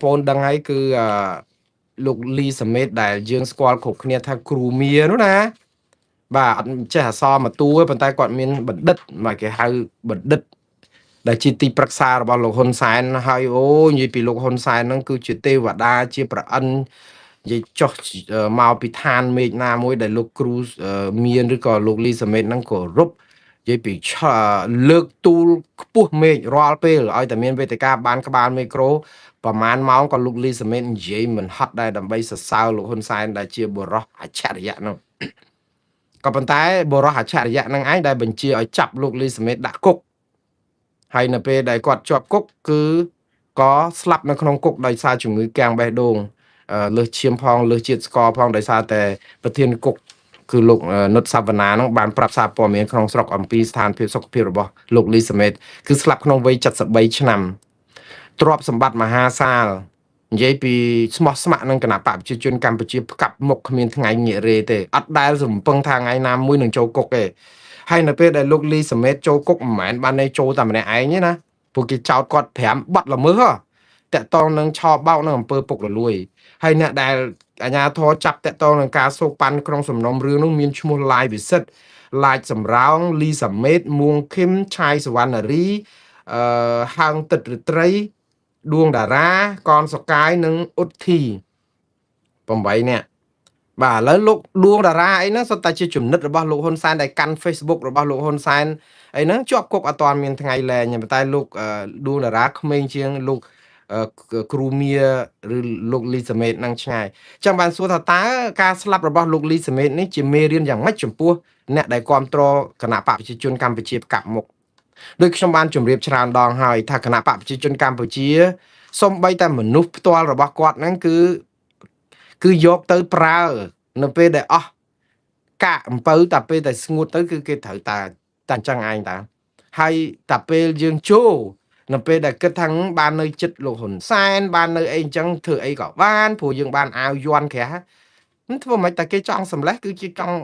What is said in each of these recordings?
ប្អូនដឹងហើយគឺលោកលីសាមេតដែលយើងស្គាល់គ្រប់គ្នាថាគ្រូមៀនោះណាបាទអត់ចេះអសរមួយតួទេប៉ុន្តែគាត់មានបណ្ឌិតមកគេហៅបណ្ឌិតដែលជាទីប្រឹក្សារបស់លោកហ៊ុនសែនហើយអូនិយាយពីលោកហ៊ុនសែនហ្នឹងគឺជាទេវតាជាប្រអិននិយាយចុះមកពីឋានមេឃណាមួយដែលលោកគ្រូមានឬក៏លោកលីសាមេតហ្នឹងគោរពនិយាយពីលើកទូលខ្ពស់មេឃរាល់ពេលឲ្យតែមានវេទិកាបានក្បាលមីក្រូប្រហែលម៉ោងក៏លោកលីសាមេតនិយាយមិនហត់ដែរដើម្បីសរសើរលោកហ៊ុនសែនដែលជាបុរសអច្ឆរិយៈនោះក៏ប៉ុន្តែបុរសអច្ឆរិយៈនឹងឯងដែលបញ្ជាឲ្យចាប់លោកលីសាមេតដាក់គុកហើយនៅពេលដែលគាត់ជាប់គុកគឺក៏ស្លាប់នៅក្នុងគុកដោយសារជំងឺគាំងបេះដូងលើសឈាមផងលើសជាតិស្ករផងដោយសារតែប្រធានគុកគឺលោកនុតសវណ្ណានឹងបានប្រាប់សារព័ត៌មានក្នុងស្រុកអំពីស្ថានភាពសុខភាពរបស់លោកលីសាមេតគឺស្លាប់ក្នុងវ័យ73ឆ្នាំទ្រព្យសម្បត្តិមហាសាលនិយាយពីស្មោះស្ម័គ្រនឹងគណៈបកប្រជាជនកម្ពុជាផ្កាប់មុខគ្មានថ្ងៃងាករេទេអត់ដែលរំពឹងថាថ្ងៃណាមួយនឹងចូលគុកទេហើយនៅពេលដែលលោកលីសាមេតចូលគុកមិនមែនបានន័យចូលតែម្នាក់ឯងទេណាពួកគេចោទគាត់5បទល្មើសហ៎តាក់តងនឹងឆោបោកនឹងអំពើពុករលួយហើយអ្នកដែលអាជ្ញាធរចាប់តាក់ទងនឹងការសូកប៉ាន់ក្នុងសំណុំរឿងនោះមានឈ្មោះឡាយវិសិទ្ធឡាចសំរោងលីសាមេតមួងឃឹមឆាយសវណ្ណារីអឺហាងទឹករិត្រីដួងតារាកនសកាយនិងអ៊ុតធី8នាក់បាទឥឡូវលោកដួងតារាអីហ្នឹងសុទ្ធតែជាចំណិតរបស់លោកហ៊ុនសែនដែលកាន់ Facebook របស់លោកហ៊ុនសែនអីហ្នឹងជាប់គុកអត់ទាន់មានថ្ងៃលែងប៉ុន្តែលោកដួងតារាក្មេងជាងលោកគ្រូមៀឬលោកលីសាមេតហ្នឹងឆ្ងាយចឹងបានសួរថាតើការស្លាប់របស់លោកលីសាមេតនេះជាមេរៀនយ៉ាងម៉េចចំពោះអ្នកដែលគ្រប់គ្រងគណៈបកប្រជាជនកម្ពុជាផ្កាប់មុខដោយខ្ញុំបានជម្រាបច្រើនដងហើយថាគណៈបកប្រជាជនកម្ពុជាសូម្បីតែមនុស្សផ្ទាល់របស់គាត់ហ្នឹងគឺយកទៅប្រើនៅពេលដែលអស់កាកអំពៅតែពេលតែស្ងួតទៅគឺគេត្រូវតែតែអញ្ចឹងឯងតាហើយតែពេលយើងចូលនៅពេលដែលគិតថាបាននៅចិត្តលោកហ៊ុនសែនបាននៅអីអញ្ចឹងធ្វើអីក៏បានព្រោះយើងបានអាវយ័ន្តក្រាស់ធ្វើមិនតែគេចង់សម្លេះគឺជាចង់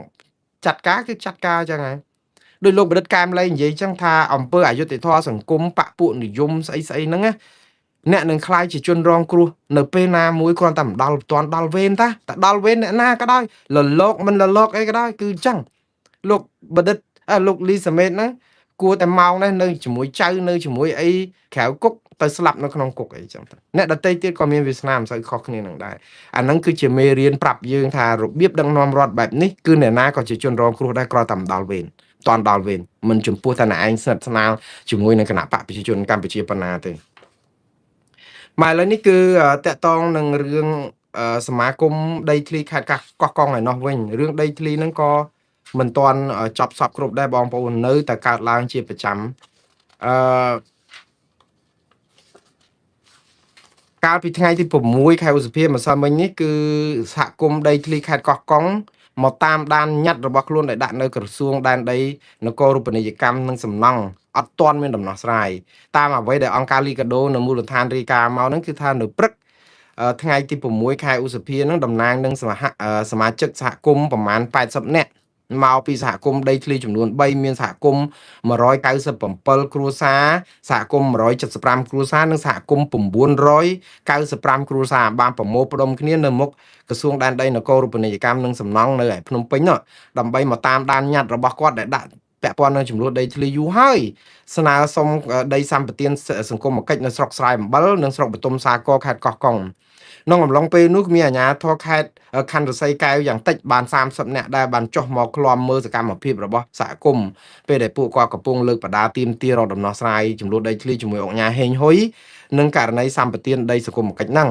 ចាត់ការគឺចាត់ការអញ្ចឹងហើយដោយលោកបណ្ឌិតកែមលីនិយាយអញ្ចឹងថាអំពើអយុត្តិធម៌សង្គមបពពួកនិយមស្អីស្អីហ្នឹងណាអ្នកនឹងខ្លាយជាជនរងគ្រោះនៅពេលណាមួយគ្រាន់តែមិនដល់ទាន់ដល់វេនតាតែដល់វេនអ្នកណាក៏ដោយលលោកមិនលលោកអីក៏ដោយគឺអញ្ចឹងលោកបណ្ឌិតលោកលីសាមេតហ្នឹងគួរតែម៉ោងនេះនៅជាមួយចៅនៅជាមួយអីក្រៅគុកទៅស្លាប់នៅក្នុងគុកអីចឹងទៅអ្នកដតីទៀតក៏មានវាសនាមិនសូវខុសគ្នានឹងដែរអាហ្នឹងគឺជាមេរៀនប្រាប់យើងថារបៀបដឹកនាំរដ្ឋបែបនេះគឺអ្នកណាក៏ជាជនរងគ្រោះដែរគ្រាន់តែមិនដល់វេនតាន់ដល់វេនមិនចំពោះតែអ្នកឯងស្និទ្ធស្នាលជាមួយនឹងគណៈបកប្រជាជនកម្ពុជាប៉ុណ្ណាទេមកឥឡូវនេះគឺតកតងនឹងរឿងសមាគមដីធ្លីខេត្តកោះកុងឯណោះវិញរឿងដីធ្លីហ្នឹងក៏មិនទាន់ចប់សពគ្រប់ដែរបងប្អូននៅតែកើតឡើងជាប្រចាំអឺកាលពីថ្ងៃទី6ខែឧសភាម្សិលមិញនេះគឺសហគមន៍ដីធ្លីខេត្តកោះកុងមកតាមដានញត្តិរបស់ខ្លួនដែលដាក់នៅក្រសួងដែនដីនគររូបនីយកម្មនិងសំណង់អត់ទាន់មានដំណោះស្រាយតាមអ្វីដែលអង្គការលីកាដូនៅមូលដ្ឋានរាយការណ៍មកហ្នឹងគឺថានៅព្រឹកថ្ងៃទី6ខែឧសភាហ្នឹងតំណាងនឹងសមាជិកសហគមន៍ប្រមាណ80នាក់មកពីសហគមន៍ដីធ្លីចំនួន3មានសហគមន៍197គ្រួសារសហគមន៍175គ្រួសារនិងសហគមន៍995គ្រួសារបានប្រមូលផ្ដុំគ្នានៅមុខក្រសួងដែនដីនគររូបនីយកម្មនិងសំណង់នៅឯភ្នំពេញនោះដើម្បីមកតាមដានញត្តិរបស់គាត់ដែលដាក់ពាក់ព័ន្ធនឹងចំនួនដីធ្លីយូរហើយស្នើសុំដីសម្បទានសង្គមគិច្ចនៅស្រុកស្រែអំបិលនិងស្រុកបទុមសាគរខេត្តកោះកុងក្នុងអំឡុងពេលនោះមានអាជ្ញាធរខេត្តខណ្ឌរសីកែវយ៉ាងតិចបាន30នាក់ដែលបានចុះមកឃ្លាំមើលសកម្មភាពរបស់សហគមន៍ពេលដែលពួកគាត់កំពុងលើកបដាទាមទាររកដំណោះស្រាយចំនួនដីធ្លីជាមួយអង្គការហេងហ៊ុយនិងករណីសម្បទានដីសង្គមគិច្ចហ្នឹង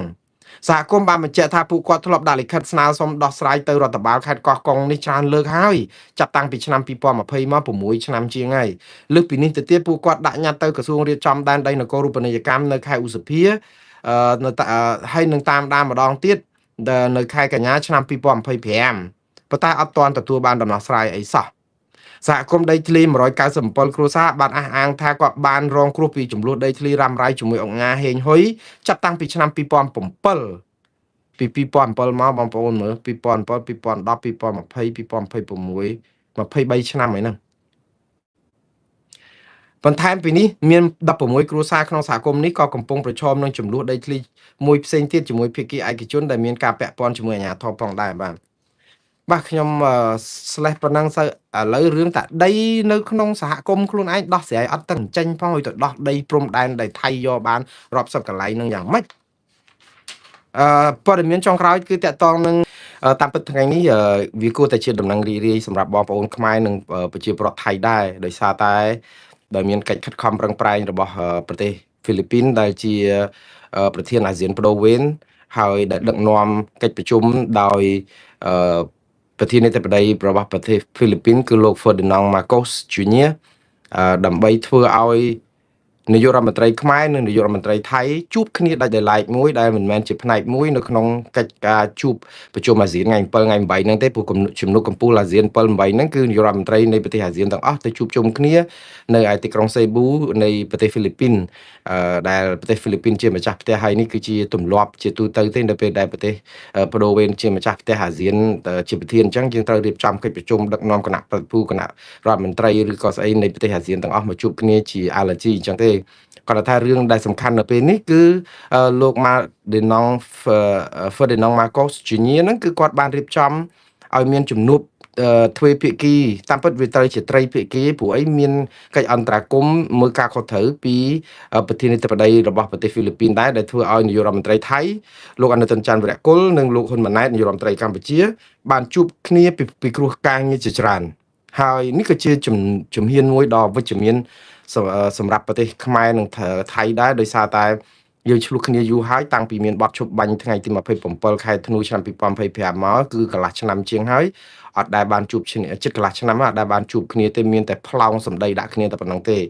សហគមន៍បានបញ្ជាក់ថាពួកគាត់ធ្លាប់ដាក់លិខិតស្នើសុំដោះស្រាយទៅរដ្ឋបាលខេត្តកោះកុងនេះច្រើនលើកហើយចាប់តាំងពីឆ្នាំ2020មក6ឆ្នាំជាងហើយលើសពីនេះទៅទៀតពួកគាត់ដាក់ញត្តិទៅក្រសួងរៀបចំដែនដីនគររូបនីយកម្មនៅខែឧសភានៅហើយនឹងតាមដានម្ដងទៀតនៅខែកញ្ញាឆ្នាំ2025ប៉ុន្តែអត់ទាន់ទទួលបានដំណោះស្រាយអីសោះសហគមន៍ដីធ្លី197គ្រួសារបានអះអាងថាគាត់បានរងគ្រោះពីចំនួនដីធ្លីរ៉ាំរ៉ៃជាមួយអង្គការហេងហ៊ុយចាប់តាំងពីឆ្នាំ2007ពី2007មកបងប្អូនមើល2007 2010 2020 2026 23ឆ្នាំហើយហ្នឹង បន្ថែមពីនេះមាន16គ្រួសារក្នុងសហគមន៍នេះក៏កំពុងប្រឈមនឹងចំនួនដីធ្លីមួយផ្សេងទៀតជាមួយភាគីឯកជនដែលមានការពាក់ព័ន្ធជាមួយអាជ្ញាធរផងដែរបាទបាទខ្ញុំ slash ប៉ុណ្ណឹងទៅឥឡូវរឿងតាដីនៅក្នុងសហគមន៍ខ្លួនឯងដោះស្រាយអត់ទាំងចេញផងឲ្យទៅដោះដីព្រំដែនដែលថៃយកបានរាប់សិបកន្លែងនឹងយ៉ាងម៉េចអឺព័ត៌មានចុងក្រោយគឺតកតងនឹងតាមពិតថ្ងៃនេះវាគួរតែជាដំណឹងរីករាយសម្រាប់បងប្អូនខ្មែរនិងប្រជាពលរដ្ឋថៃដែរដោយសារតែដោយមានកិច្ចខិតខំប្រឹងប្រែងរបស់ប្រទេសហ្វីលីពីនដែលជាប្រធានអាស៊ានប្ដូរវេនហើយដែលដឹកនាំកិច្ចប្រជុំដោយប្រធានាធិបតីរបស់ប្រទេសហ្វីលីពីនគឺលោក Ferdinand Marcos Jr. ដើម្បីធ្វើឲ្យនាយករដ្ឋមន្ត្រីខ្មែរនិងនាយករដ្ឋមន្ត្រីថៃជួបគ្នាដាច់ដោយឡែកមួយដែលមិនមែនជាផ្នែកមួយនៅក្នុងកិច្ចការជួបប្រជុំអាស៊ានថ្ងៃ7ថ្ងៃ8ហ្នឹងទេព្រោះជំនួបកម្ពុជាអាស៊ាន7 8ហ្នឹងគឺនាយករដ្ឋមន្ត្រីនៃប្រទេសអាស៊ានទាំងអស់ទៅជួបជុំគ្នានៅឯទីក្រុងសេប៊ូនៃប្រទេសហ្វីលីពីនដែលប្រទេសហ្វីលីពីនជាម្ចាស់ផ្ទះហើយនេះគឺជាទម្លាប់ជាទូទៅទេនៅពេលដែលប្រទេសបដូវវេនជាម្ចាស់ផ្ទះអាស៊ានជាប្រធានអញ្ចឹងយើងត្រូវរៀបចំកិច្ចប្រជុំដឹកនាំគណៈប្រតិភូគណៈរដ្ឋមន្ត្រីឬក៏ស្អីនៃប្រទេសអាស៊ានទាំងអស់មកជួបគ្នាជា allergy អញ្ចឹងទេគាត់ថារឿងដែលសំខាន់នៅពេលនេះគឺលោក Ferdinand Ferdinand Marcos Jr. ហ្នឹងគឺគាត់បានរៀបចំឲ្យមានជំនួបទ្វេភាគីតាមពិតវាត្រូវជាត្រីភាគីព្រោះអីមានកិច្ចអន្តរាគមន៍មើលការខុសត្រូវពីប្រធានាធិបតីរបស់ប្រទេសហ្វីលីពីនដែរដែលធ្វើឲ្យនាយករដ្ឋមន្ត្រីថៃលោកអនុទិនច័ន្ទវរៈគុលនិងលោកហ៊ុនម៉ាណែតនាយករដ្ឋមន្ត្រីកម្ពុជាបានជួបគ្នាពីគ្រោះការងារជាច្រើនហើយនេះក៏ជាជំហានមួយដ៏វិជ្ជមានសម្រាប់ប្រទេសខ្មែរនិងថៃដែរដោយសារតែយើងឆ្លោះគ្នាយូរហើយតាំងពីមានបទឈប់បាញ់ថ្ងៃទី27ខែធ្នូឆ្នាំ2025មកគឺកន្លះឆ្នាំជាងហើយអត់ដែលបានជួបគ្នាចិត្តកន្លះឆ្នាំអត់ដែលបានជួបគ្នាទេមានតែផ្លោងសម្ដីដាក់គ្នាតែប៉ុណ្្នឹងទេឥ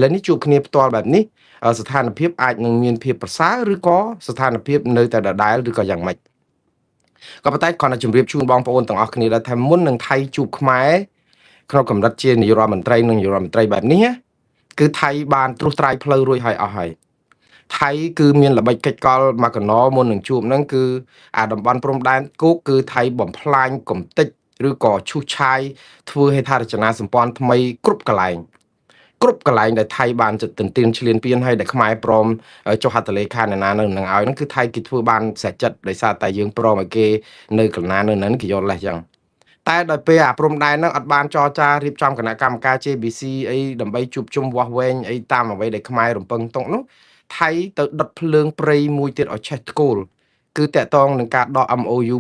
ឡូវនេះជួបគ្នាផ្ទាល់បែបនេះស្ថានភាពអាចនឹងមានភាពប្រសើរឬក៏ស្ថានភាពនៅតែដដែលឬក៏យ៉ាងម៉េចក៏ប៉ុន្តែគ្រាន់តែជម្រាបជូនបងប្អូនទាំងអស់គ្នាដែរថាមុននឹងថៃជួបខ្មែរក្នុងកម្រិតជានាយករដ្ឋមន្ត្រីនិងនាយករដ្ឋមន្ត្រីបែបនេះគឺថៃបានត្រួសត្រាយផ្លូវរួចហើយអស់ហើយថៃគឺមានល្បិចកិច្ចកលមកកណោមុននឹងជួបហ្នឹងគឺអាតំបន់ព្រំដែនគោកគឺថៃបំផ្លាញកំតិចឬក៏ឈូសឆាយធ្វើហេដ្ឋារចនាសម្ព័ន្ធថ្មីគ្រប់កន្លែងគ្រប់កន្លែងដែលថៃបានទន្ទ្រានឈ្លានពានហើយដែលខ្មែរព្រមចុះហត្ថលេខានៅណានៅនឹងឲ្យហ្នឹងគឺថៃគេធ្វើបានស្រេចចិត្តដោយសារតែយើងព្រមឲ្យគេនៅកណ្ណានៅហ្នឹងគេយកលេសចឹងតែដល់ពេលអាព្រំដែនហ្នឹងអត់បានចរចារៀបចំគណៈកម្មការ JBC អីដើម្បីជួបជុំវាស់វែងអីតាមអ្វីដែលខ្មែររំពឹងទុកនោះថៃទៅដុតភ្លើងព្រៃមួយទៀតឲ្យឆេះធ្គោលគឺតកតងនឹងការដក MOU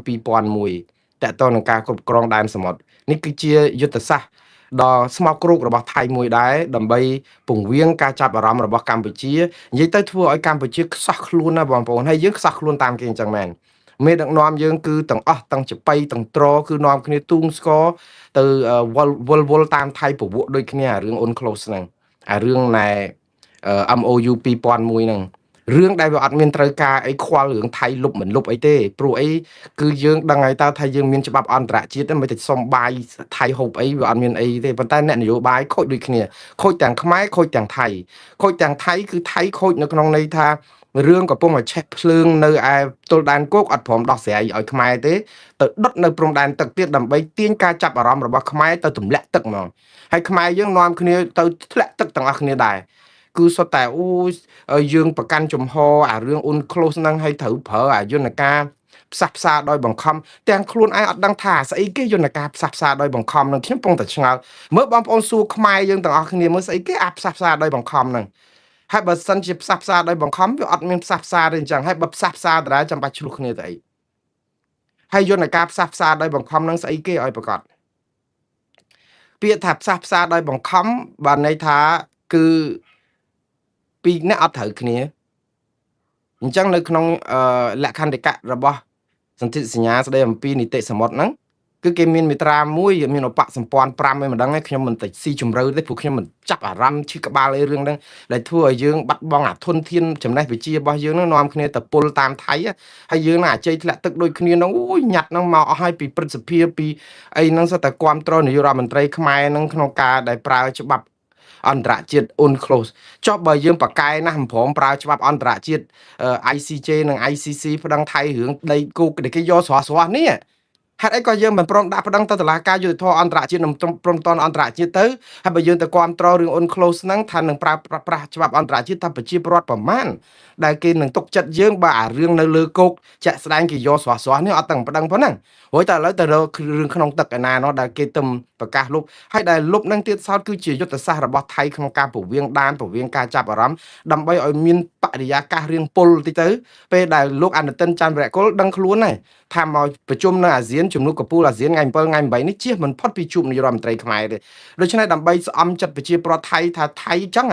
2001តកតងនឹងការគ្រប់គ្រងដែនសមុទ្រនេះគឺជាយុទ្ធសាស្ត្រដ៏ស្មោកគ្រោករបស់ថៃមួយដែរដើម្បីពង្វៀងការចាប់អារម្មណ៍របស់កម្ពុជានិយាយទៅធ្វើឲ្យកម្ពុជាខ្សោះខ្លួនណាបងប្អូនហើយយើងខ្សោះខ្លួនតាមគេអញ្ចឹងមែនមេដឹកនាំយើងគឺទាំងអស់ទាំងចបៃទាំងត្រគឺនាំគ្នាទូងស្គរទៅវល់វល់វល់តាមថៃពវក់ដូចគ្នាអារឿង UNCLOS ហ្នឹងអារឿងណែ MOU 2001ហ្នឹងរឿងដែលវាអត់មានត្រូវការអីខ្វល់រឿងថៃលុបមិនលុបអីទេព្រោះអីគឺយើងដឹងហើយតើថាយើងមានច្បាប់អន្តរជាតិមិនទៅសុំបាយថៃហូបអីវាអត់មានអីទេប៉ុន្តែអ្នកនយោបាយខូចដូចគ្នាខូចទាំងខ្មែរខូចទាំងថៃខូចទាំងថៃគឺថៃខូចនៅក្នុងន័យថារឿងកំពុងតែឆេះភ្លើងនៅឯទល់ដែនគោកអត់ព្រមដោះស្រាយឲ្យខ្មែរទេទៅដុតនៅព្រំដែនទឹកទៀតដើម្បីទាញការចាប់អារម្មណ៍របស់ខ្មែរទៅទម្លាក់ទឹកហ្មងហើយខ្មែរយើងនាំគ្នាទៅធ្លាក់ទឹកទាំងអស់គ្នាដែរគឺសុទ្ធតែអូយើងប្រកាន់ចំហអារឿង UNCLOS ហ្នឹងហើយត្រូវប្រើអាយន្តការផ្សះផ្សាដោយបង្ខំទាំងខ្លួនឯងអត់ដឹងថាស្អីគេយន្តការផ្សះផ្សាដោយបង្ខំហ្នឹងខ្ញុំពងតែឆ្ងល់មើលបងប្អូនសួរខ្មែរយើងទាំងអស់គ្នាមើលស្អីគេអាផ្សះផ្សាដោយបង្ខំហ្នឹងហើយបើសិនជាផ្សះផ្សាដោយបង្ខំវាអត់មានផ្សះផ្សាទេអញ្ចឹងហើយបើផ្សះផ្សាដដែលចាំបាច់ឆ្លោះគ្នាទៅអីហើយយន្តការផ្សះផ្សាដោយបង្ខំហ្នឹងស្អីគេឲ្យប្រកាសពាក្យថាផ្សះផ្សាដោយបង្ខំបានន័យថាគឺពីរអ្នកអត់ត្រូវគ្នាអញ្ចឹងនៅក្នុងលក្ខន្តិកៈរបស់សន្ធិសញ្ញាស្ដីអំពីនីតិសមុទ្រហ្នឹងគឺគេមានមាត្រាមួយមានឧបសម្ព័ន្ធ5ឯមិនដឹងទេខ្ញុំមិនតិចស៊ីជម្រៅទេព្រោះខ្ញុំមិនចាប់អារម្មណ៍ឈឺក្បាលអីរឿងហ្នឹងដែលធ្វើឲ្យយើងបាត់បង់អាធនធានចំណេះវិជ្ជារបស់យើងហ្នឹងនាំគ្នាទៅពុលតាមថៃហើយយើងនឹងអាជ័យធ្លាក់ទឹកដូចគ្នាហ្នឹងអូយញាត់ហ្នឹងមកអស់ហើយពីព្រឹទ្ធសភាពីអីហ្នឹងសុទ្ធតែគ្រប់គ្រងនាយករដ្ឋមន្ត្រីខ្មែរហ្នឹងក្នុងការដែលប្រើច្បាប់អន្តរជាតិ UNCLOS ចុះបើយើងប្រកែណាស់មិនព្រមប្រើច្បាប់អន្តរជាតិ ICJ និង ICC ប្តឹងថៃរឿងដីគោកដែលគេយកស្រស់ស្រស់នេះ ហេតុអីក៏យើងមិនព្រមដាក់ប្តឹងទៅតុលាការយុត្តិធម៌អន្តរជាតិនិងព្រមតនអន្តរជាតិទៅហើយបើយើងទៅគ្រប់គ្រងរឿង UNCLOS ហ្នឹងថានឹងប្រើប្រាស់ច្បាប់អន្តរជាតិថាប្រជាពលរដ្ឋប្រមាណដែលគេនឹងទុកចិត្តយើងបើអារឿងនៅលើគោកជាក់ស្ដែងគេយកស្រស់ស្រស់នេះអត់ទាំងប្តឹងប៉ុណ្ណឹងរួចតែឥឡូវទៅរករឿងក្នុងទឹកឯណានោះដែលគេទឹមប្រកាសលុបហើយដែលលុបនឹងទៀតសោតគឺជាយុទ្ធសាស្ត្ររបស់ថៃក្នុងការពវៀងដានពវៀងការចាប់អារម្មណ៍ដើម្បីឲ្យមានបរិយាកាសរៀងពុលតិចទៅពេលដែលលោកអនុទិនច័ន្ទវរៈគុលដឹងខ្លួនហើយថាមកប្រជុំនៅអាស៊ានជំនួបកំពូលអាស៊ានថ្ងៃ7ថ្ងៃ8នេះជៀសមិនផុតពីជួបនាយករដ្ឋមន្ត្រីខ្មែរទេដូច្នេះដើម្បីស្អំចិត្តប្រជាពលរដ្ឋថៃថាថៃអញ្ចឹង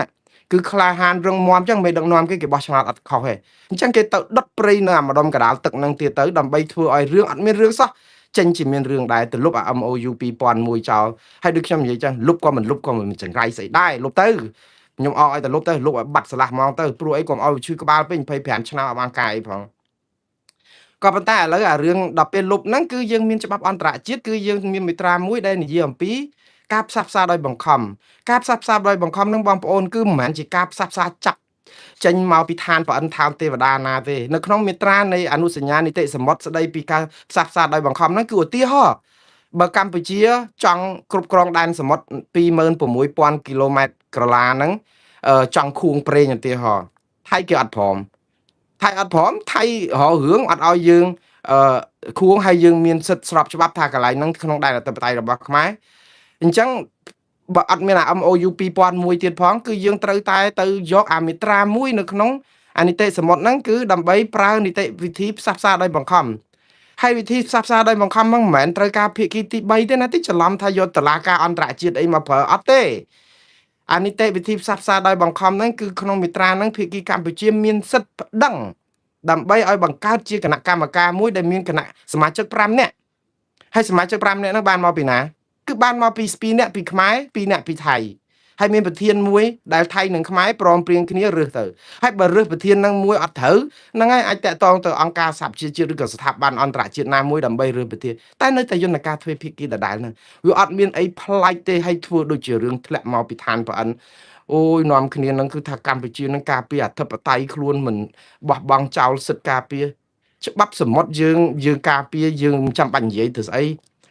គឺក្លាហានរឹងមាំអញ្ចឹងមិនដឹកនាំគេគេបោះឆ្នោតអត់ខុសទេអញ្ចឹងគេទៅដុតព្រៃនៅអាម្ដុំកដាលទឹកនឹងទៀតទៅដើម្បីធ្វើឲ្យរឿងអត់មានរឿងសោះចេញជាមានរឿងដែរទៅលុបអា MOU 2001ចោលហើយដូចខ្ញុំនិយាយចឹងលុបក៏មិនលុបក៏មិនចង្រៃស្អីដែរលុបទៅខ្ញុំអកឲ្យតែលុបទៅលុបឲ្យបាត់ស្លាស់ហ្មងទៅព្រោះអីកុំឲ្យឈឺក្បាលពេក25ឆ្នាំអត់បានកាយអីផងក៏ប៉ុន្តែឥឡូវអារឿងដល់ពេលលុបហ្នឹងគឺយើងមានច្បាប់អន្តរជាតិគឺយើងមានមាត្រាមួយដែលនិយាយអំពីការផ្សះផ្សាដោយបង្ខំការផ្សះផ្សាដោយបង្ខំហ្នឹងបងប្អូនគឺមិនមែនជាការផ្សះផ្សាចាប់ចេញមកពីឋានប្រអិនថោនទេវតាណាទេនៅក្នុងមាត្រានៃអនុសញ្ញានីតិសមុទ្រស្ដីពីការផ្សះផ្សាដោយបង្ខំហ្នឹងគឺឧទាហរណ៍បើកម្ពុជាចង់គ្រប់គ្រងដែនសមុទ្រ26000គីឡូម៉ែត្រក្រឡាហ្នឹងចង់ខួងប្រេងឧទាហរណ៍ថៃគេអត់ព្រមថៃអត់ព្រមថៃរករឿងអត់ឲ្យយើងអឺខួងហើយយើងមានសិទ្ធិស្របច្បាប់ថាកន្លែងហ្នឹងក្នុងដែនអធិបតេយ្យរបស់ខ្មែរអញ្ចឹងបើអត់មានអា MOU 2001ទៀតផងគឺយើងត្រូវតែទៅយកអាមាត្រាមួយនៅក្នុងអានីតិសមុទ្រហ្នឹងគឺដើម្បីប្រើនីតិវិធីផ្សះផ្សាដោយបង្ខំហើយវិធីផ្សះផ្សាដោយបង្ខំហ្នឹងមិនមែនត្រូវការភាគីទី3ទេណាទីច្រឡំថាយកតឡាការអន្តរជាតិអីមកប្រើអត់ទេអានីតិវិធីផ្សះផ្សាដោយបង្ខំហ្នឹងគឺក្នុងមាត្រាហ្នឹងភាគីកម្ពុជាមានសិទ្ធិប្តឹងដើម្បីឲ្យបង្កើតជាគណៈកម្មការមួយដែលមានគណៈសមាជិក5នាក់ហើយសមាជិក5នាក់ហ្នឹងបានមកពីណាគឺបានមកពី2នាក់ពីខ្មែរ2នាក់ពីថៃហើយមានប្រធានមួយដែលថៃនិងខ្មែរព្រមព្រៀងគ្នារើសទៅហើយបើរើសប្រធាននឹងមួយអត់ត្រូវហ្នឹងហើយអាចតាក់ទងទៅអង្គការសហប្រជាជាតិឬក៏ស្ថាប័នអន្តរជាតិណាមួយដើម្បីរើសប្រធានតែនៅតែយន្តការទ្វេភាគីដដែលហ្នឹងវាអត់មានអីប្លែកទេហើយធ្វើដូចជារឿងធ្លាក់មកពីឋានប្រអិនអូយនាំគ្នានឹងគឺថាកម្ពុជានឹងការពារអធិបតេយ្យខ្លួនមិនបោះបង់ចោលសិទ្ធិការពារច្បាប់សមុទ្រយើងយើងការពារយើងមិនចាំបាច់និយាយទៅស្អី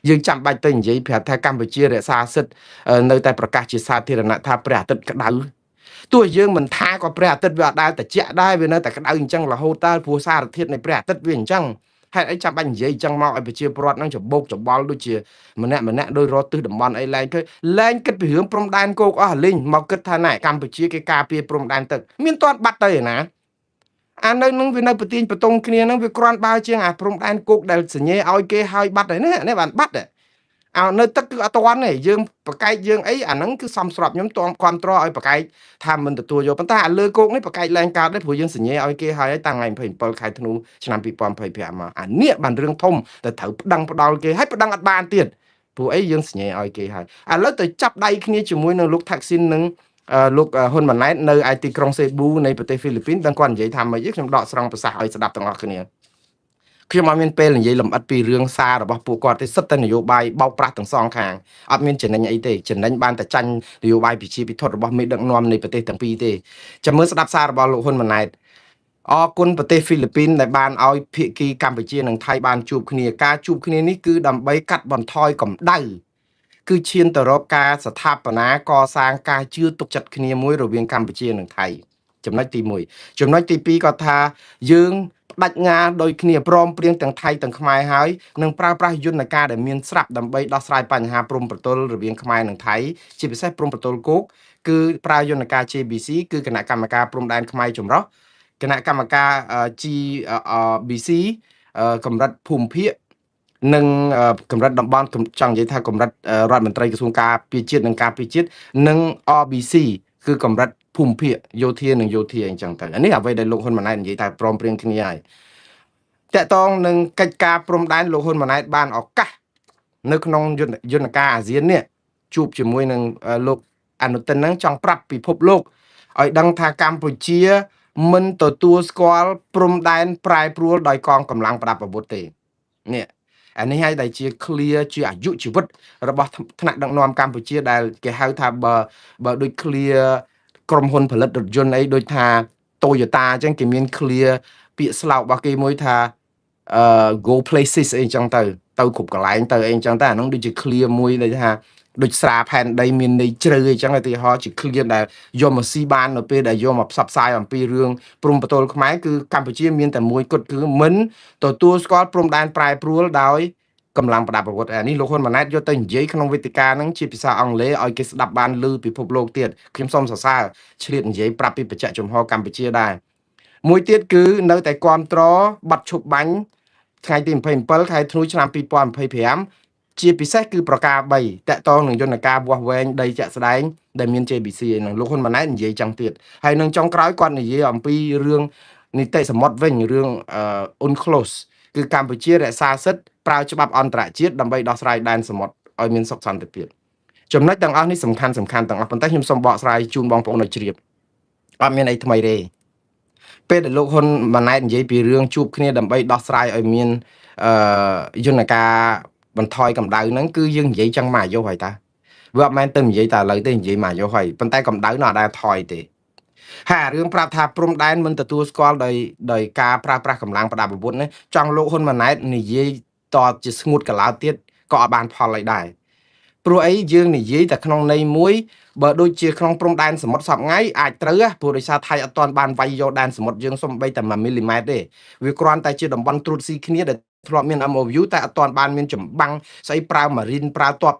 យើងចាំបាច់ទៅនិយាយប្រាប់ថាកម្ពុជារក្សាសិទ្ធិនៅតែប្រកាសជាសាធារណៈថាព្រះអាទិត្យក្តៅទោះយើងមិនថាក៏ព្រះអាទិត្យវាអត់ដែលត្រជាក់ដែរវានៅតែក្តៅអញ្ចឹងរហូតតើព្រោះសារធាតុនៃព្រះអាទិត្យវាអញ្ចឹងហេតុអីចាំបាច់និយាយអញ្ចឹងមកឲ្យប្រជាពលរដ្ឋហ្នឹងច្បោកច្បល់ដូចជាម្នាក់ម្នាក់ដោយរត់ទិសតំបន់អីឡើងឃើញលែងគិតពីរឿងព្រំដែនគោកអស់លីងមកគិតថាណែកម្ពុជាគេការពារព្រំដែនទឹកមានទាន់បាត់ទៅឯណាអានៅនឹងវានៅប្រទៀងប្រទងគ្នានឹងវាគ្រាន់បើជាងអាព្រំដែនគោកដែលសញ្ញេឲ្យគេឲ្យបាត់ហើយនេះនេះបានបាត់អោនៅទឹកគឺអត់ទាន់ទេយើងប្រកែកយើងអីអាហ្នឹងគឺសំស្របខ្ញុំតគ្រប់ត្រឲ្យប្រកែកថាមិនទទួលយកប៉ុន្តែអាលើគោកនេះប្រកែកលែងកើតទេព្រោះយើងសញ្ញេឲ្យគេហើយតាំងថ្ងៃ27ខែធ្នូឆ្នាំ2025មកអានេះបានរឿងធំតែត្រូវប្តឹងផ្ដាល់គេហើយប្តឹងអត់បានទៀតព្រោះអីយើងសញ្ញេឲ្យគេហើយឥឡូវទៅចាប់ដៃគ្នាជាមួយនឹងលោកថាក់ស៊ីននិងលោកហ៊ុនម៉ាណែតនៅឯទីក្រុងសេប៊ូនៃប្រទេសហ្វីលីពីនដឹងគាត់និយាយថាម៉េចខ្ញុំដកស្រង់ប្រសាសន៍ឲ្យស្ដាប់ទាំងអស់គ្នាខ្ញុំអត់មានពេលនិយាយលម្អិតពីរឿងសាររបស់ពួកគាត់ទេសិតតែនយោបាយបោកប្រាស់ទាំងសងខាងអត់មានចំណេញអីទេចំណេញបានតែចាញ់នយោបាយប្រជាពិធរបស់មេដឹកនាំនៃប្រទេសទាំងពីរទេចាំមើលស្ដាប់សាររបស់លោកហ៊ុនម៉ាណែតអរគុណប្រទេសហ្វីលីពីនដែលបានឲ្យភាគីកម្ពុជានិងថៃបានជួបគ្នាការជួបគ្នានេះគឺដើម្បីកាត់បន្ថយកម្ដៅគឺឈានទៅរកការស្ថាបនាកសាងការជឿទុកចិត្តគ្នាមួយរវាងកម្ពុជានិងថៃចំណុចទី1ចំណុចទី2គាត់ថាយើងបដិញ្ញាដោយគ្នាព្រមព្រៀងទាំងថៃទាំងខ្មែរហើយនឹងប្រើប្រាស់យន្តការដែលមានស្រាប់ដើម្បីដោះស្រាយបញ្ហាព្រំប្រទល់រវាងខ្មែរនិងថៃជាពិសេសព្រំប្រទល់គោកគឺប្រើយន្តការ JBC គឺគណៈកម្មការព្រំដែនខ្មែរចម្រុះគណៈកម្មការ GBC កម្រិតភូមិភាគនិងកម្រិតតំបន់ចង់និយាយថាកម្រិតរដ្ឋមន្ត្រីក្រសួងការពារជាតិនិងការពារជាតិនិង RBC គឺកម្រិតភូមិភាគយោធានិងយោធាអញ្ចឹងទៅអានេះអ្វីដែលលោកហ៊ុនម៉ាណែតនិយាយថាព្រមព្រៀងគ្នាហើយតកតងនឹងកិច្ចការព្រំដែនលោកហ៊ុនម៉ាណែតបានឱកាសនៅក្នុងយន្តការអាស៊ាននេះជួបជាមួយនឹងលោកអនុទិនហ្នឹងចង់ប្រាប់ពិភពលោកឲ្យដឹងថាកម្ពុជាមិនទទួលស្គាល់ព្រំដែនប្រែប្រួលដោយកងកម្លាំងប្រដាប់អាវុធទេនេះអានេះហើយដែលជា clear ជាអាយុជីវិតរបស់ថ្នាក់ដឹកនាំកម្ពុជាដែលគេហៅថាបើដូច clear ក្រុមហ៊ុនផលិតរថយន្តអីដូចថា Toyota អញ្ចឹងគេមាន clear ពាក្យស្លោករបស់គេមួយថា go places អីអញ្ចឹងទៅ ទៅគ្រប់កន្លែងទៅអីអញ្ចឹងតែអាហ្នឹងដូចជា clear មួយដែលថាដូចស្រាផែនដីមានន័យជ្រៅអីចឹងឧទាហរណ៍ជា clear ដែលយកមកស៊ីបាននៅពេលដែលយកមកផ្សព្វផ្សាយអំពីរឿងព្រំប្រទល់ខ្មែរគឺកម្ពុជាមានតែមួយគត់គឺមិនទទួលស្គាល់ព្រំដែនប្រែប្រួលដោយកម្លាំងប្រដាប់អាវុធអានេះលោកហ៊ុនម៉ាណែតយកទៅនិយាយក្នុងវេទិកាហ្នឹងជាភាសាអង់គ្លេសឲ្យគេស្ដាប់បានឮពិភពលោកទៀតខ្ញុំសូមសរសើរឆ្លៀតនិយាយប្រាប់ពីបច្ចៈចំហកម្ពុជាដែរមួយទៀតគឺនៅតែគ្រប់គ្រងបាត់ឈប់បាញ់ថ្ងៃទី27ខែធ្នូឆ្នាំ2025ជាពិសេសគឺប្រការ3តកតងនឹងយន្តការវាស់វែងដីជាក់ស្ដែងដែលមាន JBC នឹងលោកហ៊ុនម៉ាណែតនិយាយចឹងទៀតហើយនឹងចុងក្រោយគាត់និយាយអំពីរឿងនីតិសមុទ្រវិញរឿង UNCLOS គឺកម្ពុជារក្សាសិទ្ធិប្រើច្បាប់អន្តរជាតិដើម្បីដោះស្រាយដែនសមុទ្រឲ្យមានសុខសន្តិភាពចំណុចទាំងអស់នេះសំខាន់សំខាន់ទាំងអស់ប៉ុន្តែខ្ញុំសូមបកស្រាយជូនបងប្អូនឲ្យជ្រាបអត់មានអីថ្មីទេពេលដែលលោកហ៊ុនម៉ាណែតនិយាយពីរឿងជួបគ្នាដើម្បីដោះស្រាយឲ្យមានអឺយន្តការបន្ថយកម្ដៅហ្នឹងគឺយើងនិយាយចឹងមកអាយុហើយតាវាអត់មែនទៅនិយាយតែឥឡូវទេនិយាយមកអាយុហើយប៉ុន្តែកម្ដៅនៅអត់ដែលថយទេហើយអារឿងប្រាប់ថាព្រំដែនមិនទទួលស្គាល់ដោយការប្រើប្រាស់កម្លាំងប្រដាប់អាវុធនេះចង់លោកហ៊ុនម៉ាណែតនិយាយតជាស្ងួតកឡោតទៀតក៏អត់បានផលអីដែរព្រោះអីយើងនិយាយតែក្នុងន័យមួយបើដូចជាក្នុងព្រំដែនសមុទ្រសពថ្ងៃអាចត្រូវព្រោះដោយសារថៃអត់ទាន់បានវាយយកដែនសមុទ្រយើងសំបីតែ1មីលីម៉ែត្រទេវាគ្រាន់តែជាតំបន់ត្រួតស៊ីគ្នាដែលធ្លាប់មាន MOU តែអត់ទាន់បានមានចម្បាំងស្អីប្រើម៉ារីនប្រើតប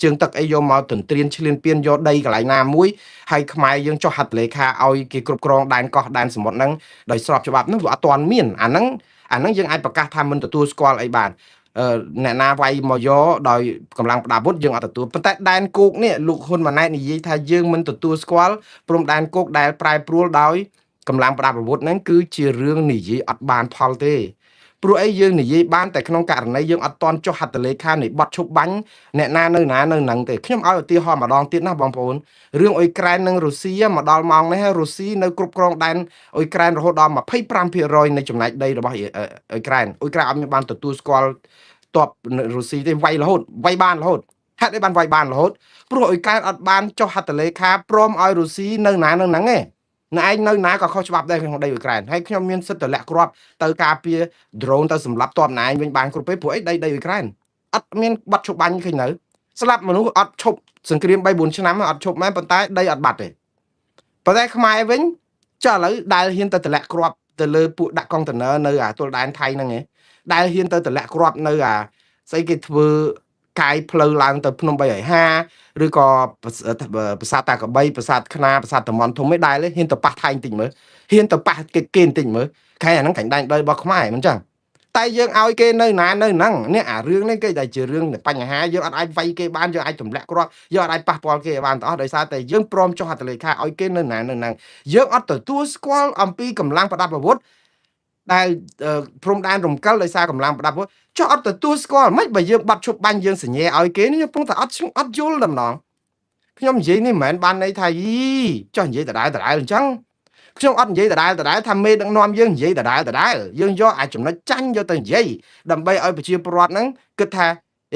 ជើងទឹកអីយកមកទន្ទ្រានឈ្លានពានយកដីកន្លែងណាមួយហើយខ្មែរយើងចុះហត្ថលេខាឲ្យគេគ្រប់គ្រងដែនកោះដែនសមុទ្រហ្នឹងដោយស្របច្បាប់ហ្នឹងវាអត់ទាន់មានអាហ្នឹងយើងអាចប្រកាសថាមិនទទួលស្គាល់អីបានអ្នកណាវាយមកយកដោយកម្លាំងប្រដាប់អាវុធយើងអត់ទទួលប៉ុន្តែដែនគោកនេះលោកហ៊ុនម៉ាណែតនិយាយថាយើងមិនទទួលស្គាល់ព្រំដែនគោកដែលប្រែប្រួលដោយកម្លាំងប្រដាប់អាវុធហ្នឹងគឺជារឿងនិយាយអត់បានផលទេព្រោះអីយើងនិយាយបានតែក្នុងករណីយើងអត់តន់ចុះហត្ថលេខានៃបទឈប់បាញ់អ្នកណានៅណានៅហ្នឹងទេខ្ញុំឲ្យឧទាហរណ៍ម្ដងទៀតណាបងប្អូនរឿងអ៊ុយក្រែននិងរុស្ស៊ីមកដល់ម៉ោងនេះរុស្ស៊ីនៅគ្រប់គ្រងដែនអ៊ុយក្រែនរហូតដល់25%នៃចំណែកដីរបស់អ៊ុយក្រែនអ៊ុយក្រែនអត់មានបានទទួលស្គាល់តបរុស្ស៊ីទេវាយរហូតវាយបានរហូតហេតុអីបានវាយបានរហូតព្រោះអ៊ុយក្រែនអត់បានចុះហត្ថលេខាព្រមឲ្យរុស្ស៊ីនៅណានៅហ្នឹងទេណែឯងនៅណាក៏ខុសច្បាប់ដែរក្នុងដីអ៊ុយក្រែនហើយខ្ញុំមានសិទ្ធិទម្លាក់គ្រាប់ទៅការពារ drone ទៅសម្លាប់តបណែឯងវិញបានគ្រប់ពេលព្រោះអីដីអ៊ុយក្រែនអត់មានបាត់ឈប់បាញ់ឃើញនៅស្លាប់មនុស្សអត់ឈប់សង្គ្រាម3 4ឆ្នាំអត់ឈប់មែនប៉ុន្តែដីអត់បាត់ទេប៉ុន្តែខ្មែរវិញចុះឥឡូវដែលហ៊ានទៅទម្លាក់គ្រាប់ទៅលើពួកដាក់កុងតឺន័រនៅអាទល់ដែនថៃហ្នឹងឯងដែលហ៊ានទៅទម្លាក់គ្រាប់នៅអាស្អីគេធ្វើកាយផ្លូវឡើងទៅភ្នំ350ឬក៏ប្រាសាទតាកបីប្រាសាទខ្នាប្រាសាទតំបន់ធំឯដែលហ៊ានទៅប៉ះថៃបន្តិចមើលហ៊ានទៅប៉ះគេគេបន្តិចមើលខែអាហ្នឹងកាញ់ដែនដីរបស់ខ្មែរមិនចឹងតែយើងឲ្យគេនៅណានៅហ្នឹងនេះអារឿងនេះគេតែជារឿងបញ្ហាយើងអត់អាចវាយគេបានយើងអាចទម្លាក់គ្រាប់យើងអត់អាចប៉ះពាល់គេបានទាំងអស់ដោយសារតែយើងព្រមចុះហត្ថលេខាឲ្យគេនៅណានៅហ្នឹងយើងអត់ទទួលស្គាល់អំពីកម្លាំងប្រដាប់អាវុធដែលព្រំដែនរំកិលដោយសារកម្លាំងប្រដាប់អាវុធចុះអត់ទទួលស្គាល់មិនបើយើងបាត់ឈប់បាញ់យើងសញ្ញេឲ្យគេនេះកំពុងតែអត់អត់យល់តែម្ដងខ្ញុំនិយាយនេះមិនមែនបានន័យថាយីចុះនិយាយដដែលដដែលអញ្ចឹងខ្ញុំអត់និយាយដដែលដដែលថាមេដឹកនាំយើងនិយាយដដែលដដែលយើងយកអាចំណុចចាញ់យកទៅនិយាយដើម្បីឲ្យប្រជាពលរដ្ឋហ្នឹងគិតថា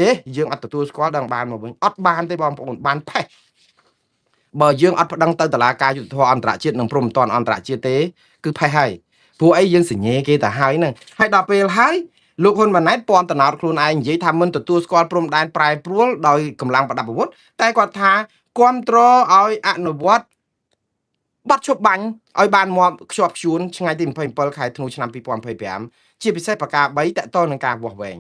អេយើងអត់ទទួលស្គាល់ដឹងបានមកវិញអត់បានទេបងប្អូនបានផេះបើយើងអត់ប្តឹងទៅតុលាការយុត្តិធម៌អន្តរជាតិនិងព្រំប្រទានអន្តរជាតិទេគឺផេះហើយព្រោះអីយើងសញ្ញេគេទៅហើយហ្នឹងហើយដល់ពេលហើយលោកហ៊ុនម៉ាណែតពំតំណោតខ្លួនឯងនិយាយថាមិនទទួលស្គាល់ព្រំដែនប្រែប្រួលដោយកម្លាំងប្រដាប់អាវុធតែគាត់ថាគ្រប់គ្រងឲ្យអនុវត្តបាត់ឈប់បាញ់ឲ្យបានមកខ្ជាប់ខ្ជួនថ្ងៃទី27ខែធ្នូឆ្នាំ2025ជាពិសេសប្រការ3តកតនឹងការវាស់វែង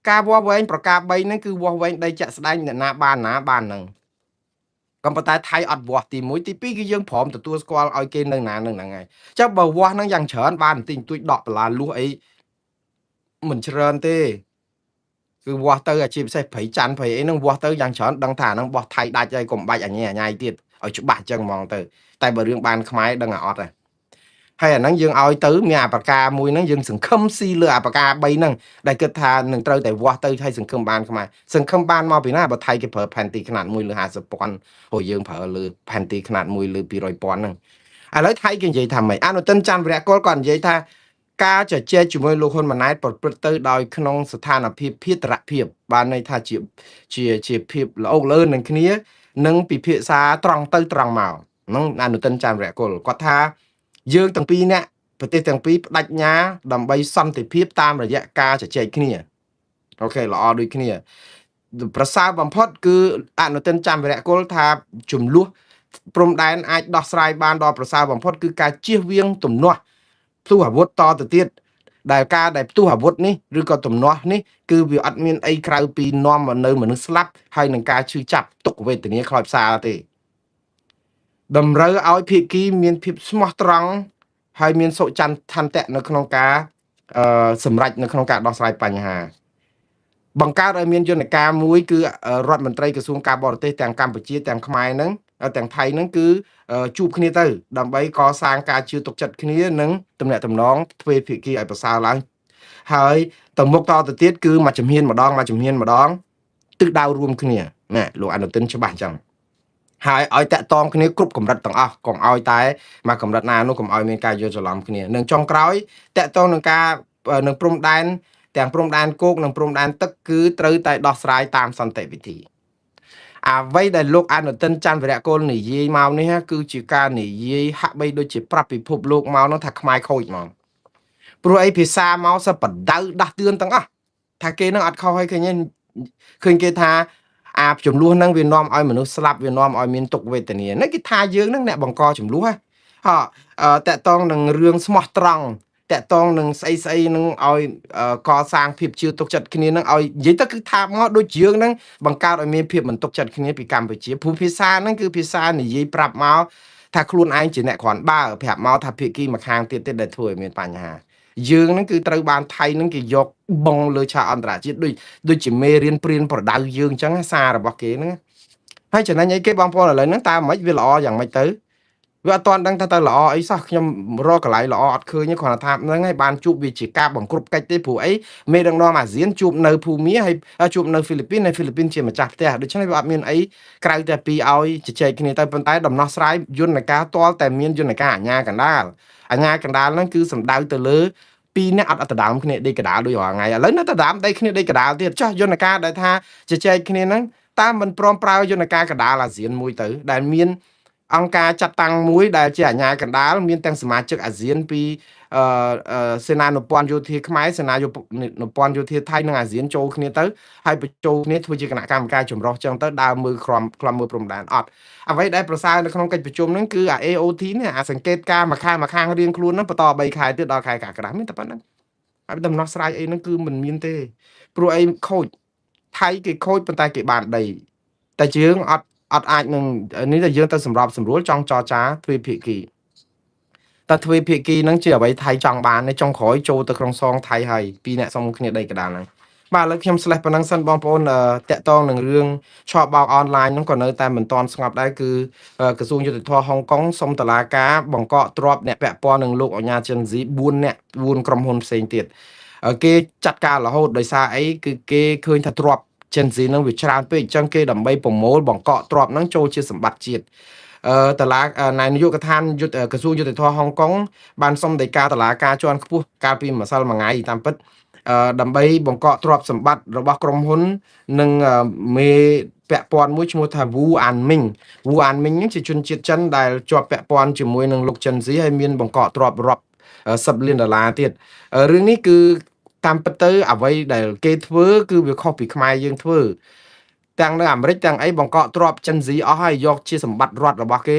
ការវាស់វែងប្រការ3ហ្នឹងគឺវាស់វែងដីជាក់ស្ដែងអ្នកណាបានណាបានហ្នឹងក៏ប៉ុន្តែថៃអត់វាស់ទី1ទី2គឺយើងព្រមទទួលស្គាល់ឲ្យគេនៅណានៅហ្នឹងហើយចាំបើវាស់ហ្នឹងយ៉ាងច្រើនបានបន្តិចបន្តួចដកបន្លាលួសអីមិនច្រើនទេគឺវាស់ទៅអាជាពិសេសព្រៃច័ន្ទព្រៃអីហ្នឹងវាស់ទៅយ៉ាងច្រើនដឹងថាហ្នឹងបោះថៃដាច់ហើយកុំបាច់អញញ៉ៃទៀតឲ្យច្បាស់អញ្ចឹងហ្មងទៅតែបើរឿងបានខ្មែរដឹងអាអត់ហើយហើយអាហ្នឹងយើងឲ្យទៅមានអាប្រការមួយហ្នឹងយើងសង្ឃឹមស៊ីលើអាប្រការ3ហ្នឹងដែលគិតថានឹងត្រូវតែវាស់ទៅឲ្យសង្ឃឹមបានខ្មែរសង្ឃឹមបានមកពីណាបើថៃគេប្រើផែនទីខ្នាត1លើ50,000ព្រោះយើងប្រើលើផែនទីខ្នាត1លើ200,000ហ្នឹងឥឡូវថៃគេនិយាយថាម៉េចអនុទិនច័ន្ទវរៈកុលគាត់និយាយថាការជជែកជាមួយលោកហ៊ុនម៉ាណែតប្រព្រឹត្តទៅដោយក្នុងស្ថានភាពភេទរភាពបានន័យថាជាជាជាភាពល្អកលឿននឹងគ្នានិងពិភាក្សាត្រង់ទៅត្រង់មកហ្នឹងអនុទិនច័ន្ទវរៈកុលគាត់ថាយើងទាំងពីរនាក់ ប្រទេសទាំងពីរបដិញ្ញាដើម្បីសន្តិភាពតាមរយៈការជជែកគ្នា OK ល្អដូចគ្នាប្រសើរបំផុតគឺអនុទិនច័ន្ទវិរៈគុលថាចំនួនព្រំដែនអាចដោះស្រាយបានដល់ប្រសើរបំផុតគឺការជៀសវាងទំនាស់ផ្ទុះអាវុធតទៅទៀតដែលការដែលផ្ទុះអាវុធនេះឬក៏ទំនាស់នេះគឺវាអត់មានអីក្រៅពីនាំមកនៅមនុស្សស្លាប់ហើយនឹងការឈឺចាប់ទុក្ខវេទនាខ្លោចផ្សាទេតម្រូវឲ្យភាគីមានភាពស្មោះត្រង់ហើយមានសុចន្ទៈនៅក្នុងការសម្រេចនៅក្នុងការដោះស្រាយបញ្ហាបង្កើតឲ្យមានយន្តការមួយគឺរដ្ឋមន្ត្រីក្រសួងការបរទេសទាំងកម្ពុជាទាំងខ្មែរហ្នឹងទាំងថៃហ្នឹងគឺជួបគ្នាទៅដើម្បីកសាងការជឿទុកចិត្តគ្នានិងទំនាក់ទំនងទ្វេភាគីឲ្យប្រសើរឡើងហើយទៅមុខតទៅទៀតគឺមួយជំហានម្ដងមួយជំហានម្ដងទិសដៅរួមគ្នាណាលោកអនុទិនច្បាស់អញ្ចឹងហើយឲ្យតាក់តងគ្នាគ្រប់កម្រិតទាំងអស់កុំឲ្យតែមកកម្រិតណានោះកុំឲ្យមានការយល់ច្រឡំគ្នានិងចុងក្រោយតាក់ទងនឹងការនឹងព្រំដែនទាំងព្រំដែនគោកនិងព្រំដែនទឹកគឺត្រូវតែដោះស្រាយតាមសន្តិវិធីអ្វីដែលលោកអនុទិនច័ន្ទវិរៈកុលនិយាយមកនេះគឺជាការនិយាយហាក់បីដូចជាប្រាប់ពិភពលោកមកនោះថាខ្មែរខូចហ្មងព្រោះអីភាសាមកសបដៅដាស់តឿនទាំងអស់ថាគេនឹងអត់ខុសហើយឃើញឃើញគេថាអាចំនួនហ្នឹងវានាំឲ្យមនុស្សស្លាប់វានាំឲ្យមានទុក្ខវេទនានេះគេថាយើងហ្នឹងអ្នកបង្កចំនួនហ៎តកតងនឹងរឿងស្មោះត្រង់តកតងនឹងស្អីស្អីនឹងឲ្យកសាងភាពជឿទុកចិត្តគ្នានឹងឲ្យនិយាយទៅគឺថាមកដូចយើងនឹងបង្កើតឲ្យមានភាពមិនទុកចិត្តគ្នាពីកម្ពុជាព្រោះភាសាហ្នឹងគឺភាសានិយាយប្រាប់មកថាខ្លួនឯងជាអ្នកគ្រាន់បើប្រាប់មកថាភាគីម្ខាងទៀតទៀតដែលធ្វើឲ្យមានបញ្ហាយើងហ្នឹងគឺត្រូវបានថៃហ្នឹងគេយកបងលើឆាកអន្តរជាតិដូចជាមេរៀនព្រៀនប្រដៅយើងអញ្ចឹងសាររបស់គេហ្នឹងហើយចំណេញអីគេបងប្អូនឥឡូវហ្នឹងតើមិនវាល្អយ៉ាងម៉េចទៅវាអត់ទាន់ដឹងថាតើល្អអីសោះខ្ញុំរកកន្លែងល្អអត់ឃើញទេគ្រាន់តែថាហ្នឹងហើយបានជួបវាជាការបង្ក្រប់កិច្ចទេព្រោះអីមេដឹកនាំអាស៊ានជួបនៅភូមាហើយជួបនៅហ្វីលីពីនហើយហ្វីលីពីនជាម្ចាស់ផ្ទះដូច្នេះវាអត់មានអីក្រៅតែពីឲ្យជជែកគ្នាទៅប៉ុន្តែដំណោះស្រាយយន្តការទាល់តែមានយន្តការអាជ្ញាកណ្ដាលអាជ្ញាកណ្ដាលហ្នឹងគឺសំដៅទៅលើពីរអ្នកអត់ដដើមគ្នាដេកកដាលដូចរាល់ថ្ងៃឥឡូវនៅដដើមដេកគ្នាដេកកដាលទៀតចាស់យន្តការដែលថាជជែកគ្នាហ្នឹងតាមមិនព្រមប្រើយន្តការកណ្ដាលអាស៊ានមួយទៅដែលមានអង្គការចាត់តាំងមួយដែលជាអាជ្ញាកណ្ដាលមានទាំងសមាជិកអាស៊ានពីសេនានុព័ន្ធយោធាខ្មែរសេនានុព័ន្ធយោធាថៃនិងអាស៊ានចូលគ្នាទៅហើយបញ្ចូលគ្នាធ្វើជាគណៈកម្មការចម្រុះចឹងទៅដើរមើលក្រមក្លំមើលព្រំដែនអត់អ្វីដែលប្រសើរនៅក្នុងកិច្ចប្រជុំហ្នឹងគឺអា AOT នេះអាសង្កេតការមួយខាងមួយខាងរៀងខ្លួនហ្នឹងបន្ត3ខែទៀតដល់ខែកក្កដាមានតែប៉ុណ្្នឹងហើយដំណោះស្រាយអីហ្នឹងគឺមិនមានទេព្រោះអីខូចថៃគេខូចប៉ុន្តែគេបានដីតែយើងអត់អាចនឹងនេះតែយើងទៅសម្របសម្រួលចង់ចរចាទ្វេភាគីតែទ្វេភាគីហ្នឹងជាអ្វីថៃចង់បានចុងក្រោយចូលទៅក្នុងសងថៃហើយពីរអ្នកសុំគ្នាដីកដាលហ្នឹងបាទឥឡូវខ្ញុំ slash ប៉ុណ្ណឹងសិនបងប្អូនតាក់តងនឹងរឿងឆបោកអនឡាញហ្នឹងក៏នៅតែមិនទាន់ស្ងប់ដែរគឺក្រសួងយុត្តិធម៌ហុងកុងសុំតុលាការបង្កកទ្រព្យអ្នកពាក់ព័ន្ធនឹងលោកអញ្ញាចិនស៊ី4អ្នក4ក្រុមហ៊ុនផ្សេងទៀតគេចាត់ការរហូតដោយសារអីគឺគេឃើញថាទ្រព្យចិនស៊ីហ្នឹងវាច្រើនពេកអញ្ចឹងគេដើម្បីប្រមូលបង្កកទ្រព្យហ្នឹងចូលជាសម្បត្តិជាតិតឡានាយកដ្ឋានយុទ្ធក្រសួងយុត្តិធម៌ហុងកុងបានសុំដីកាតឡាការជាន់ខ្ពស់កាលពីម្សិលមួយថ្ងៃតាមពិតដើម្បីបង្កកទ្រព្យសម្បត្តិរបស់ក្រុមហ៊ុននិងមេពាក់ព័ន្ធមួយឈ្មោះថា Wu Anming Wu Anming ហ្នឹងជាជនជាតិចិនដែលជាប់ពាក់ព័ន្ធជាមួយនឹងលោកចិនស៊ីហើយមានបង្កកទ្រព្យរាប់សិបលានដុល្លារទៀតរឿងនេះគឺតាមពិតទៅអ្វីដែលគេធ្វើគឺវាខុសពីខ្មែរយើងធ្វើទាំងនៅអាមេរិកទាំងអីបង្កកទ្រព្យចិនស៊ីអស់ហើយយកជាសម្បត្តិរដ្ឋរបស់គេ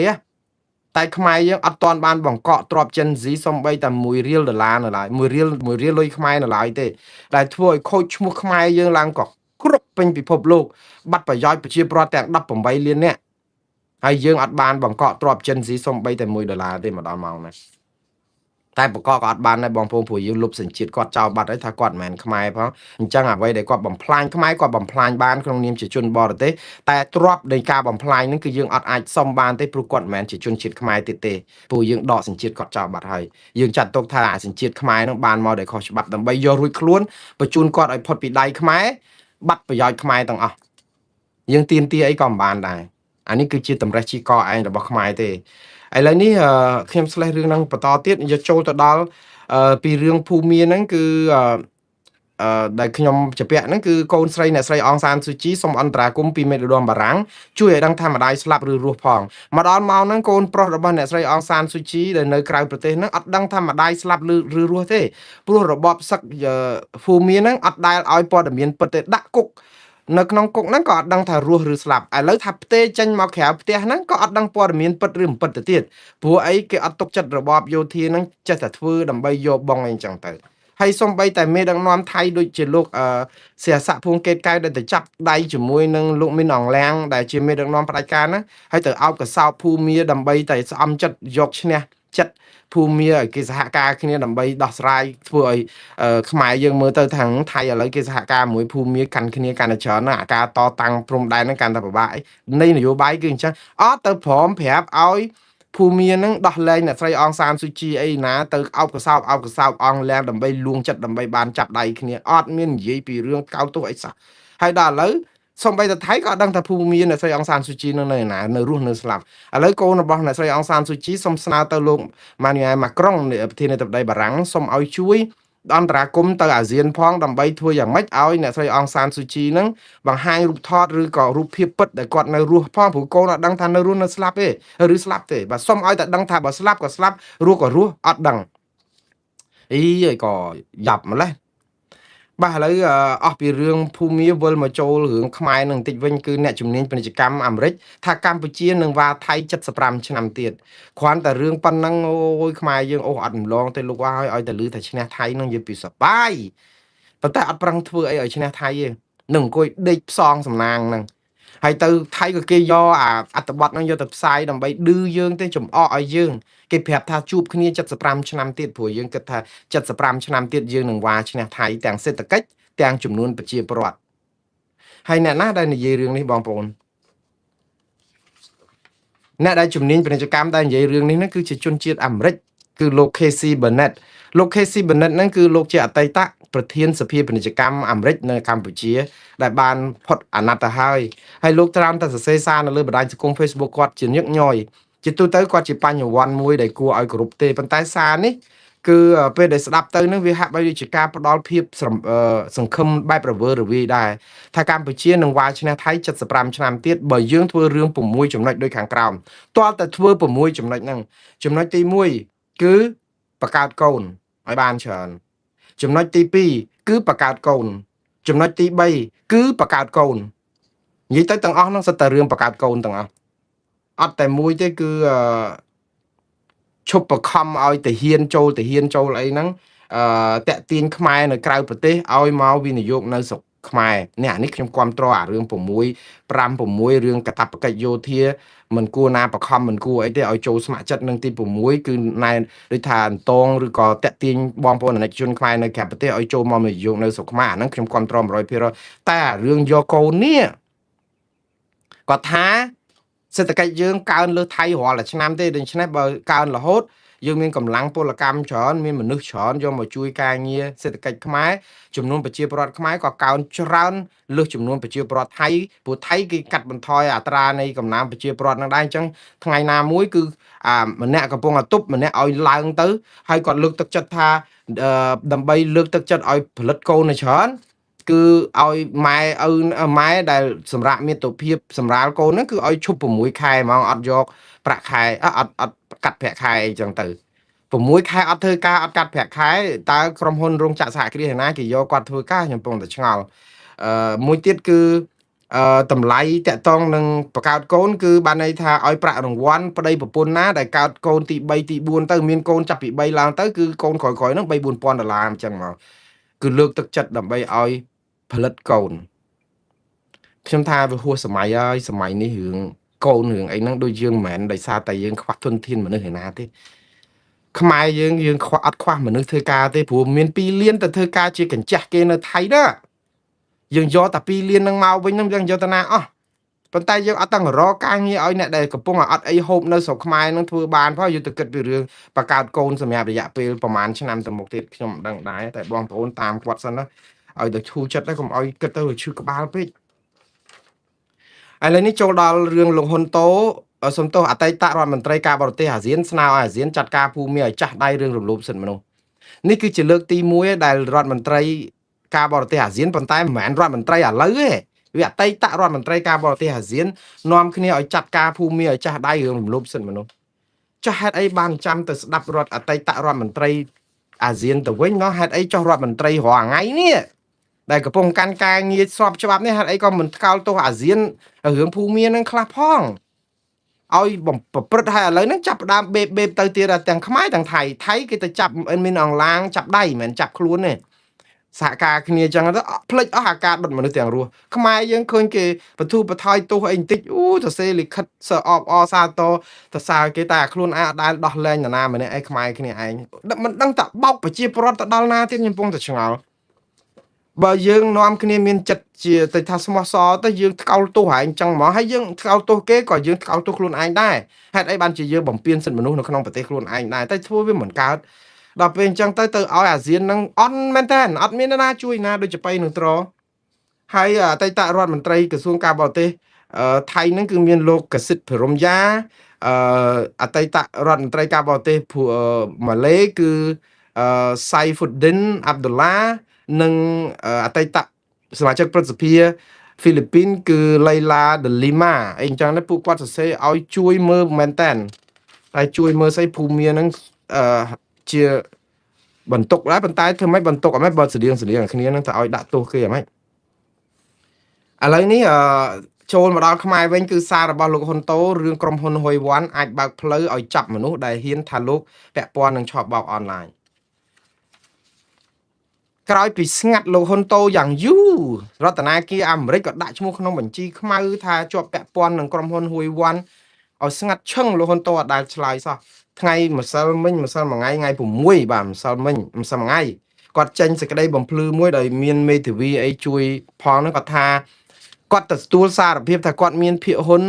តែខ្មែរយើងអត់ទាន់បានបង្កកទ្រព្យចិនស៊ីសំបីតែ1រៀលដុល្លារនៅឡើយ1រៀល1រៀលលុយខ្មែរនៅឡើយទេដែលធ្វើឲ្យខូចឈ្មោះខ្មែរយើងឡើងក៏គ្រប់ពេញពិភពលោកបាត់ប្រយោជន៍ប្រជាពលរដ្ឋទាំង18លាននាក់ហើយយើងអត់បានបង្កកទ្រព្យចិនស៊ីសំបីតែ1ដុល្លារទេមកដល់ម៉ោងនេះតែបកកក៏អត់បានដែរបងប្អូនព្រោះយើងលុបសញ្ជាតិគាត់ចោលបាត់ហើយថាគាត់មិនមែនខ្មែរផងអញ្ចឹងអ្វីដែលគាត់បំផ្លាញខ្មែរគាត់បំផ្លាញបានក្នុងនាមជាជនបរទេសតែទ្រព្យនៃការបំផ្លាញហ្នឹងគឺយើងអត់អាចសុំបានទេព្រោះគាត់មិនមែនជាជនជាតិខ្មែរទៀតទេព្រោះយើងដកសញ្ជាតិគាត់ចោលបាត់ហើយយើងចាត់ទុកថាអាសញ្ជាតិខ្មែរហ្នឹងបានមកដោយខុសច្បាប់ដើម្បីយករួចខ្លួនបញ្ជូនគាត់ឲ្យផុតពីដៃខ្មែរបាត់ប្រយោជន៍ខ្មែរទាំងអស់យើងទាមទារអីក៏មិនបានដែរអានេះគឺជាតម្រេះជីកឯងរបស់ខ្មែរទេឥឡូវនេះខ្ញុំស្លេះរឿងហ្នឹងបន្តទៀតយកចូលទៅដល់ពីរឿងភូមិហ្នឹងគឺ ដែលខ្ញុំជពាក់ហ្នឹងគឺកូនស្រីអ្នកស្រីអងសានស៊ូជីសូមអន្តរាគមន៍ពីមេដឹកនាំបារាំងជួយឲ្យដឹងថាម្ដាយស្លាប់ឬរស់ផងមកដល់ម៉ោងហ្នឹងកូនប្រុសរបស់អ្នកស្រីអងសានស៊ូជីដែលនៅក្រៅប្រទេសហ្នឹងអត់ដឹងថាម្ដាយស្លាប់ឬរស់ទេព្រោះរបបសឹកភូមាហ្នឹងអត់ដែលឲ្យព័ត៌មានពិតទេដាក់គុកនៅក្នុងគុកហ្នឹងក៏អត់ដឹងថារស់ឬស្លាប់ឥឡូវថាផ្ទេចេញមកក្រៅផ្ទះហ្នឹងក៏អត់ដឹងព័ត៌មានពិតឬមិនពិតទៅទៀតព្រោះអីគេអត់ទុកចិត្តរបបយោធាហ្នឹងចេះតែធ្វើដើម្បីយកបងអីចឹងទៅហើយសំបីតែមេដឹកនាំថៃដូចជាលោកអឺសៀស័កភួងកេតកែវដែលទៅចាប់ដៃជាមួយនឹងលោកមីនអងលៀងដែលជាមេដឹកនាំផ្ដាច់ការហ្នឹងហើយទៅអោបកសោបភូមាដើម្បីតែស្អំចិត្តយកឈ្នះចិត្តភូមាឲ្យគេសហការគ្នាដើម្បីដោះស្រាយធ្វើឲ្យខ្មែរយើងមើលទៅខាងថៃឥឡូវគេសហការមួយភូមាកាន់គ្នាកាន់តែច្រើនណាអាការតតាំងព្រំដែនហ្នឹងកាន់តែពិបាកនៃនយោបាយគឺអញ្ចឹងអត់ទៅព្រមប្រាប់ឲ្យភូមានឹងដោះលែងអ្នកស្រីអងសានស៊ូជីអីណាទៅអោបកសោបអោបកសោបអងលៀងដើម្បីលួងចិត្តដើម្បីបានចាប់ដៃគ្នាអត់មាននិយាយពីរឿងកោតទោសអីសោះហើយដល់ឥឡូវសំបីតថៃក៏អត់ដឹងថាភូមាអ្នកស្រីអងសានស៊ូជីនៅនៅណានៅរស់នៅស្លាប់ឥឡូវកូនរបស់អ្នកស្រីអងសានស៊ូជីសូមស្នើទៅលោកម៉ានូអែលម៉ាក្រុងប្រធានាធិបតីបារាំងសូមឲ្យជួយអន្តរាគមន៍ទៅអាស៊ានផងដើម្បីធ្វើយ៉ាងម៉េចឲ្យអ្នកស្រីអងសានស៊ូជីនឹងបង្ហាញរូបថតឬក៏រូបភាពពិតដែលគាត់នៅរស់ផងព្រោះកូនអត់ដឹងថានៅរស់នៅស្លាប់ទេឬស្លាប់ទេបាទសូមឲ្យតែដឹងថាបើស្លាប់ក៏ស្លាប់រស់ក៏រស់អត់ដឹងអីអីក៏យ៉ាប់ម្លេះបាទឥឡូវអស់ពីរឿងភូមិវិលមកចូលរឿងខ្មែរនឹងបន្តិចវិញគឺអ្នកជំនាញពាណិជ្ជកម្មអាមេរិកថាកម្ពុជានឹងវ៉ាថៃ75ឆ្នាំទៀតគ្រាន់តែរឿងប៉ុណ្ណឹងអូយខ្មែរយើងអូសអត់ម្លងទេលោកឲ្យឲ្យតែលឺថាឈ្នះថៃនឹងនិយាយពីសបាយប៉ុន្តែអត់ប្រឹងធ្វើអីឲ្យឈ្នះថៃទេនឹងអង្គុយដេកផ្សងសំណាងហ្នឹងហើយទៅថៃក៏គេយកអាអត្ថបទហ្នឹងយកទៅផ្សាយដើម្បីឌឺយើងទេចំអកឲ្យយើងគេប្រាប់ថាជួបគ្នា75ឆ្នាំទៀតព្រោះយើងគិតថា75ឆ្នាំទៀតយើងនឹងវ៉ាឈ្នះថៃទាំងសេដ្ឋកិច្ចទាំងចំនួនប្រជាពលរដ្ឋហើយអ្នកណាដែលនិយាយរឿងនេះបងប្អូនអ្នកដែលជំនាញពាណិជ្ជកម្មដែលនិយាយរឿងនេះហ្នឹងគឺជាជនជាតិអាមេរិកគឺលោក Casey Bennett លោក Casey Bennett ហ្នឹងគឺលោកជាអតីតប្រធានសភាពាណិជ្ជកម្មអាមេរិកនៅកម្ពុជាដែលបានផុតអាណត្តិទៅហើយហើយលោកត្រាំតែសរសេរសារនៅលើបណ្ដាញសង្គម Facebook គាត់ជាញឹកញយជាទូទៅគាត់ជាបញ្ញវន្តមួយដែលគួរឲ្យគោរពទេប៉ុន្តែសារនេះគឺពេលដែលស្ដាប់ទៅនឹងវាហាក់បីដូចជាការផ្ដល់ភាពសង្ឃឹមបែបរវើរវាយដែរថាកម្ពុជានឹងវាយឈ្នះថៃ75ឆ្នាំទៀតបើយើងធ្វើរឿង6ចំណុចដូចខាងក្រោមទាល់តែធ្វើ6ចំណុចហ្នឹងចំណុចទី1គឺបង្កើតកូនឲ្យបានច្រើនចំណុចទី2គឺបង្កើតកូនចំណុចទី3គឺបង្កើតកូននិយាយទៅទាំងអស់ហ្នឹងសុទ្ធតែរឿងបង្កើតកូនទាំងអស់អត់តែមួយទេគឺអឺឈប់បខំឲ្យទាហានចូលទាហានចូលអីហ្នឹងអឺតាក់ទាញខ្មែរនៅក្រៅប្រទេសឲ្យមកវិនិយោគនៅស្រុកខ្មែរនេះអានេះខ្ញុំគ្រប់គ្រងអារឿង6 5 6រឿងកតបកិច្ចយោធាមិនគួរណាបខំមិនគួរអីទេឲ្យចូលស្ម័គ្រចិត្តនឹងទី6គឺណែដូចថាអន្តងឬក៏តាក់ទាញបងប្អូនអាណិកជនខ្មែរនៅក្រៅប្រទេសឲ្យចូលមកវិនិយោគនៅស្រុកខ្មែរអាហ្នឹងខ្ញុំគ្រប់គ្រង100%តែអារឿងយកកូននេះគាត់ថាសេដ្ឋកិច្ចយើងកើនលើថៃរាល់តែឆ្នាំទេដូច្នេះបើកើនរហូតយើងមានកម្លាំងពលកម្មច្រើនមានមនុស្សច្រើនយកមកជួយការងារសេដ្ឋកិច្ចខ្មែរចំនួនប្រជាពលរដ្ឋខ្មែរក៏កើនច្រើនលើសចំនួនប្រជាពលរដ្ឋថៃព្រោះថៃគេកាត់បន្ថយអត្រានៃកំណើនប្រជាពលរដ្ឋនឹងដែរអញ្ចឹងថ្ងៃណាមួយគឺអាម្នាក់កំពុងអាទប់ម្នាក់ឲ្យឡើងទៅហើយគាត់លើកទឹកចិត្តថាដើម្បីលើកទឹកចិត្តឲ្យផលិតកូនឲ្យច្រើនគឺឲ្យម៉ែឪម៉ែដែលសម្រាប់មាតុភាពសម្រាលកូនហ្នឹងគឺឲ្យឈប់6ខែហ្មងអត់យកប្រាក់ខែអត់អត់កាត់ប្រាក់ខែអីចឹងទៅ6ខែអត់ធ្វើការអត់កាត់ប្រាក់ខែតើក្រុមហ៊ុនរោងចក្រសហគ្រាសឯណាគេយកគាត់ធ្វើការខ្ញុំកំពុងតែឆ្ងល់អឺមួយទៀតគឺអឺតម្លៃតាក់តងនឹងបង្កើតកូនគឺបានន័យថាឲ្យប្រាក់រង្វាន់ប្តីប្រពន្ធណាដែលកើតកូនទី3ទី4ទៅមានកូនចាប់ពី3ឡើងទៅគឺកូនក្រោយៗហ្នឹង3 4000ដុល្លារអញ្ចឹងមកគឺលើកទឹកចិត្តដើម្បីឲ្យផលិតកូនខ្ញុំថាវាហួសសម័យហើយសម័យនេះរឿងកូនរឿងអីហ្នឹងដូចយើងមិនមែនដោយសារតែយើងខ្វះធនធានមនុស្សឯណាទេខ្មែរយើងយើងខ្វះអត់ខ្វះមនុស្សធ្វើការទេព្រោះមាន2លានទៅធ្វើការជាកញ្ចាស់គេនៅថៃណាយើងយកតែ2លានហ្នឹងមកវិញហ្នឹងយើងយកទៅណាអស់ប៉ុន្តែយើងអត់ទាំងរកការងារឲ្យអ្នកដែលកំពុងអត់អីហូបនៅស្រុកខ្មែរហ្នឹងធ្វើបានផងយើងទៅគិតពីរឿងបង្កើតកូនសម្រាប់រយៈពេលប្រហែលឆ្នាំទៅមុខទៀតខ្ញុំមិនដឹងដែរតែបងប្អូនតាមគាត់សិនណាឲ្យទៅឈូចិត្តទៅកុំឲ្យគិតទៅឈឺក្បាលពេកឥឡូវនេះចូលដល់រឿងលោកហ៊ុនតូសំទោសអតីតរដ្ឋមន្ត្រីការបរទេសអាស៊ានស្នើឲ្យអាស៊ានចាត់ការភូមិឲ្យចាស់ដៃរឿងរំលោភសិទ្ធិមនុស្សនេះគឺជាលើកទី1ដែលរដ្ឋមន្ត្រី ការបរទេសអាស៊ានប៉ុន្តែមិនមែនរដ្ឋមន្ត្រីឥឡូវទេវាអតីតរដ្ឋមន្ត្រីការបរទេសអាស៊ាននាំគ្នាឲ្យចាត់ការភូមិឲ្យចាស់ដៃរឿងរំលោភសិទ្ធិមនុស្សចុះហេតុអីបានចាំទៅស្ដាប់រដ្ឋអតីតរដ្ឋមន្ត្រីអាស៊ានទៅវិញណោះហេតុអីចុះរដ្ឋមន្ត្រីរាល់ថ្ងៃនេះដែលកំពុងកាន់ការងារស្របច្បាប់នេះហេតុអីក៏មិនថ្កោលទោសអាស៊ានរឿងភូមិនឹងខ្លះផងឲ្យបំប្រព្រឹត្តឲ្យឥឡូវហ្នឹងចាប់ផ្ដើមបេបបេបទៅទៀតទាំងខ្មែរទាំងថៃថៃគេទៅចាប់មានអង្ឡាងចាប់ដៃមិនមែនចាប់ខ្លួនទេសហការគ្នាចឹងទៅភ្លេចអស់អាការដុតមនុស្សទាំងរស់ខ្មែរយើងឃើញគេបទូបថយទោសអីបន្តិចអូសរសេរលិខិតសអបអសាតទៅសើគេតែខ្លួនឯងអត់ដែលដោះលែងនរណាម្នាក់ឯងខ្មែរគ្នាឯងមិនដឹងតបោកប្រជាពលរដ្ឋទៅដល់ណាទៀតខ្ញុំកំពុងតែឆ្ងល់បើយើងនាំគ្នាមានចិត្តជាទៅថាស្មោះសរទៅយើងថ្កោលទោសឯងចឹងហ្មងហើយយើងថ្កោលទោសគេក៏យើងថ្កោលទោសខ្លួនឯងដែរហេតុអីបានជាយើងបំពានសិទ្ធិមនុស្សនៅក្នុងប្រទេសខ្លួនឯងដែរតែធ្វើវាមិនកើតដល់ពេលអញ្ចឹងទៅទៅឲ្យអាស៊ាននឹងអន់មែនតើអត់មាននរណាជួយណាដូចចបៃនឹងត្រហើយអតីតរដ្ឋមន្ត្រីក្រសួងការបរទេសថៃនឹងគឺមានលោកកសិទ្ធិភិរមយ៉ាអឺអតីតរដ្ឋមន្ត្រីការបរទេសម៉ាឡេគឺសៃហ្វុឌិនអាប់ឌុលឡានិងអតីតសមាជិកព្រឹទ្ធសភាហ្វីលីពីនគឺឡៃឡាដេលីម៉ាអីអញ្ចឹងដែរពួកគាត់សរសេរឲ្យជួយមើលមែនតើតែជួយមើលស្អីភូមិហ្នឹងអឺជាបន្ទុកដែរប៉ុន្តែធ្វើម៉េចបន្ទុកអត់ម៉េចបើស្តៀងស្តៀងគ្នាហ្នឹងទៅឲ្យដាក់ទោសគេអត់ម៉េចឥឡូវនេះអឺចូលមកដល់ខ្មែរវិញគឺសាររបស់លោកហ៊ុនតូរឿងក្រុមហ៊ុនហ៊ុយវ៉ាន់អាចបើកផ្លូវឲ្យចាប់មនុស្សដែលហ៊ានថាលោកពាក់ព័ន្ធនឹងឆបោកអនឡាញក្រោយពីស្ងាត់លោកហ៊ុនតូយ៉ាងយូររដ្ឋាភិបាលអាមេរិកក៏ដាក់ឈ្មោះក្នុងបញ្ជីខ្មៅថាជាប់ពាក់ព័ន្ធនឹងក្រុមហ៊ុនហ៊ុយវ៉ាន់ឲ្យស្ងាត់ឈឹងលោកហ៊ុនតូអត់ដែលឆ្លើយសោះថ្ងៃម្សិលមិញម្សិលមួយថ្ងៃថ្ងៃ6បាទម្សិលមិញម្សិលមួយថ្ងៃគាត់ចេញសេចក្តីបំភ្លឺមួយដោយមានមេធាវីអីជួយផងហ្នឹងគាត់ថាគាត់ទទួលសារភាពថាគាត់មានភាគហ៊ុន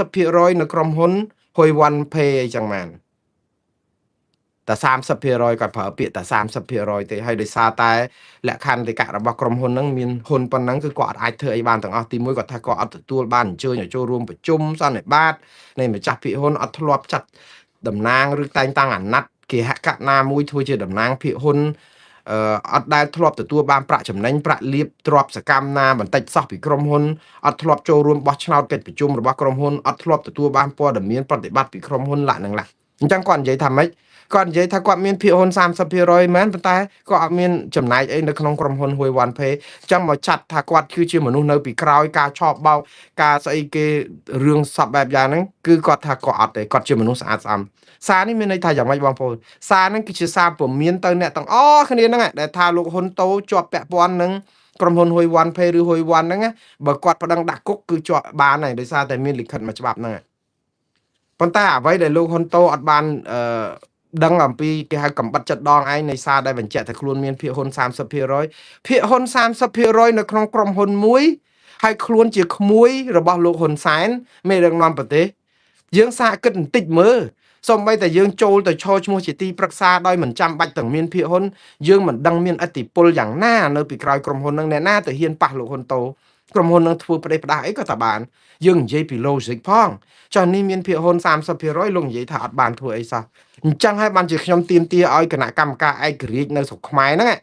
30%នៅក្រុមហ៊ុនហ៊ុយវ៉ាន់ Pay អីចឹងមែនតែ30%គាត់ប្រើពាក្យតែ30%ទេហើយដោយសារតែលក្ខន្តិកៈរបស់ក្រុមហ៊ុនហ្នឹងមានហ៊ុនប៉ុណ្ណឹងគឺគាត់អាចធ្វើអីបានទាំងអស់ទីមួយគាត់ថាគាត់អត់ទទួលបានអញ្ជើញឲ្យចូលរួមប្រជុំសន្និបាតនៃម្ចាស់ភាគហ៊ុនអត់ធ្លាប់ចាត់តំណាងឬតែងតាំងអាណត្តិគេហកណាមួយធ្វើជាតំណាងភាគហ៊ុនអឺអត់ដែលធ្លាប់ទទួលបានប្រាក់ចំណេញប្រាក់លៀបទ្រព្យសកម្មណាបន្តិចសោះពីក្រុមហ៊ុនអត់ធ្លាប់ចូលរួមបោះឆ្នោតកិច្ចប្រជុំរបស់ក្រុមហ៊ុនអត់ធ្លាប់ទទួលបានព័ត៌មានប្រតិបត្តិពីក្រុមហ៊ុនឡាក់នឹងឡាក់អញ្ចឹងគាត់និយាយថាម៉េចគាត់និយាយថាគាត់មានភាគហ៊ុន30%មែនប៉ុន្តែគាត់អត់មានចំណែកអីនៅក្នុងក្រុមហ៊ុនហ៊ុយវ៉ាន់ Pay អញ្ចឹងមកចាត់ថាគាត់គឺជាមនុស្សនៅពីក្រោយការឆបបោកការស្អីគេរឿងសពបែបយ៉ាងហ្នឹងគឺគាត់ថាគាត់អត់ទេគាត់ជាមនុស្សស្អាតស្អំសារនេះមានន័យថាយ៉ាងម៉េចបងប្អូនសារហ្នឹងគឺជាសារពមៀនទៅអ្នកទាំងអស់គ្នាហ្នឹងដែលថាលោកហ៊ុនតូជាប់ពាក់ព័ន្ធនឹងក្រុមហ៊ុនហ៊ុយវ៉ាន់ Pay ឬហ៊ុយវ៉ាន់ហ្នឹងបើគាត់ប្តឹងដាក់គុកគឺជាប់បានហើយដោយសារតែមានលិខិតមួយច្បាប់ហ្នឹងប៉ុន្តែអ្វីដែលលោកហ៊ុនតូអត់បានអឺដឹងអំពីគេហៅកំបិតចិត្តដងឯងនៃសារដែលបញ្ជាក់ថាខ្លួនមានភាគហ៊ុន30%ភាគហ៊ុន30%នៅក្នុងក្រុមហ៊ុនមួយហើយខ្លួនជាក្មួយរបស់លោកហ៊ុនសែនមេដឹកនាំប្រទេសយើងសាកគិតបន្តិចមើលសូម្បីតែយើងចូលទៅឈរឈ្មោះជាទីប្រឹក្សាដោយមិនចាំបាច់ទាំងមានភាគហ៊ុនយើងមិនដឹងមានឥទ្ធិពលយ៉ាងណានៅពីក្រោយក្រុមហ៊ុននឹងអ្នកណាទៅហ៊ានប៉ះលោកហ៊ុនតូក្រុមហ៊ុននឹងធ្វើប្រទេសផ្ដាស់អីក៏តែបានយើងនិយាយពី logic ផងចុះនេះមានភាគហ៊ុន30%លោកនិយាយថាអត់បានធ្វើអីសោះអញ្ចឹងហើយបានជាខ្ញុំទាមទារឲ្យគណៈកម្មការឯករាជ្យនៅស្រុកខ្មែរហ្នឹង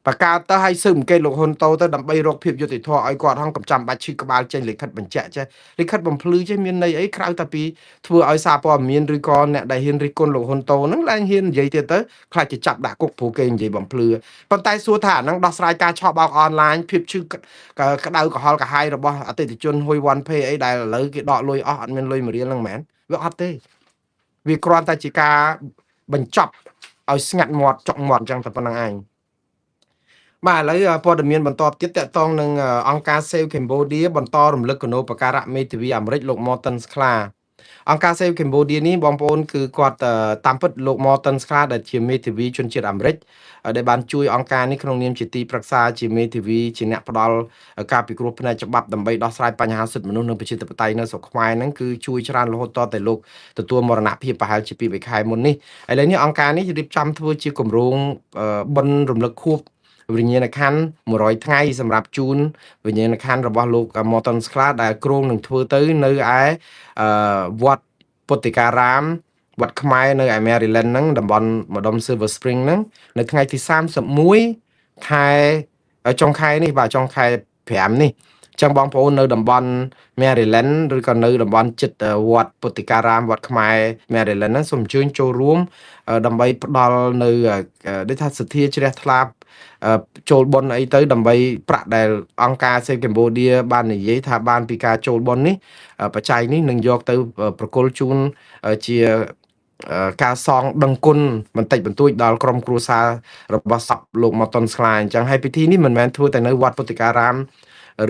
បកកើតទៅឲ្យស៊ើបអង្កេតលោកហ៊ុនតូទៅដើម្បីរកភាពយុត្តិធម៌ឲ្យគាត់ហងកំចាំបាច់ឈឺក្បាលចេញលិខិតបញ្ជាក់ចេះលិខិតបំភ្លឺចេះមានន័យអីក្រៅតែពីធ្វើឲ្យសារព័ត៌មានឬក៏អ្នកដែលហ៊ានរិះគន់លោកហ៊ុនតូហ្នឹងឡើងហ៊ាននិយាយទៀតទៅខ្លាចจะចាប់ដាក់គុកព្រោះគេនិយាយបំភ្លឺប៉ុន្តែសួរថាអាហ្នឹងដោះស្រាយការឆបោកអនឡាញភាពឈឺក្តៅក្រហល់ក្រហាយរបស់អតិថិជនហ៊ុយវ៉ាន់ Pay អីដែលឥឡូវគេដកលុយអស់អត់មានលុយមួយរៀលហ្នឹងមែនវាអត់ទេវាគ្រាន់តែជាការបញ្ចប់ឲ្យស្ងាត់មាត់ចុកមាត់អញ្ចឹងតែប៉ុណ្្នឹងឯងបាទឥឡូវព័ត៌មានបន្តទៀតតកតងនឹងអង្គការ Save Cambodia បន្តរំលឹកគណូបការៈមេធាវីអាមេរិកលោក Morton Sklar អង្គការ Save Cambodia នេះបងប្អូនគឺគាត់តាមពិតលោក Morton Sklar ដែលជាមេធាវីជនជាតិអាមេរិកដែលបានជួយអង្គការនេះក្នុងនាមជាទីប្រឹក្សាជាមេធាវីជាអ្នកផ្ដល់ការពិគ្រោះផ្នែកច្បាប់ដើម្បីដោះស្រាយបញ្ហាសិទ្ធិមនុស្សនិងប្រជាធិបតេយ្យនៅស្រុកខ្មែរហ្នឹងគឺជួយច្រើនរហូតតតែលោកទទួលមរណភាពប្រហែលជា2-3ខែមុននេះឥឡូវនេះអង្គការនេះរៀបចំធ្វើជាគម្រោងបុណ្យរំលឹកខួបវិញ្ញាណក្ខន្ធ100ថ្ងៃសម្រាប់ជូនវិញ្ញាណក្ខន្ធរបស់លោក Morton Sklar ដែលគ្រោងនឹងធ្វើទៅនៅឯវត្តពុទ្ធិការាមវត្តខ្មែរនៅឯ Maryland ហ្នឹងតំបន់ម្ដុំ Silver Spring ហ្នឹងនៅថ្ងៃទី31ខែ ចុងខែនេះបាទចុងខែ5នេះចឹងបងប្អូននៅតំបន់ Maryland ឬក៏នៅតំបន់ជិតវត្តពុទ្ធិការាមវត្តខ្មែរ Maryland ហ្នឹងសូមអញ្ជើញចូលរួមដើម្បីផ្ដល់នៅដូចថាសទ្ធាជ្រះថ្លាចូលបុណ្យអីទៅដើម្បីប្រាក់ដែលអង្គការ Save Cambodia បាននិយាយថាបានពីការចូលបុណ្យនេះបច្ច័យនេះនឹងយកទៅប្រគល់ជូនជាការសងដឹងគុណបន្តិចបន្តួចដល់ក្រុមគ្រួសាររបស់សពលោកម៉ូតុនស្លាអញ្ចឹងហើយពិធីនេះមិនមែនធ្វើតែនៅវត្តពុទ្ធិការាម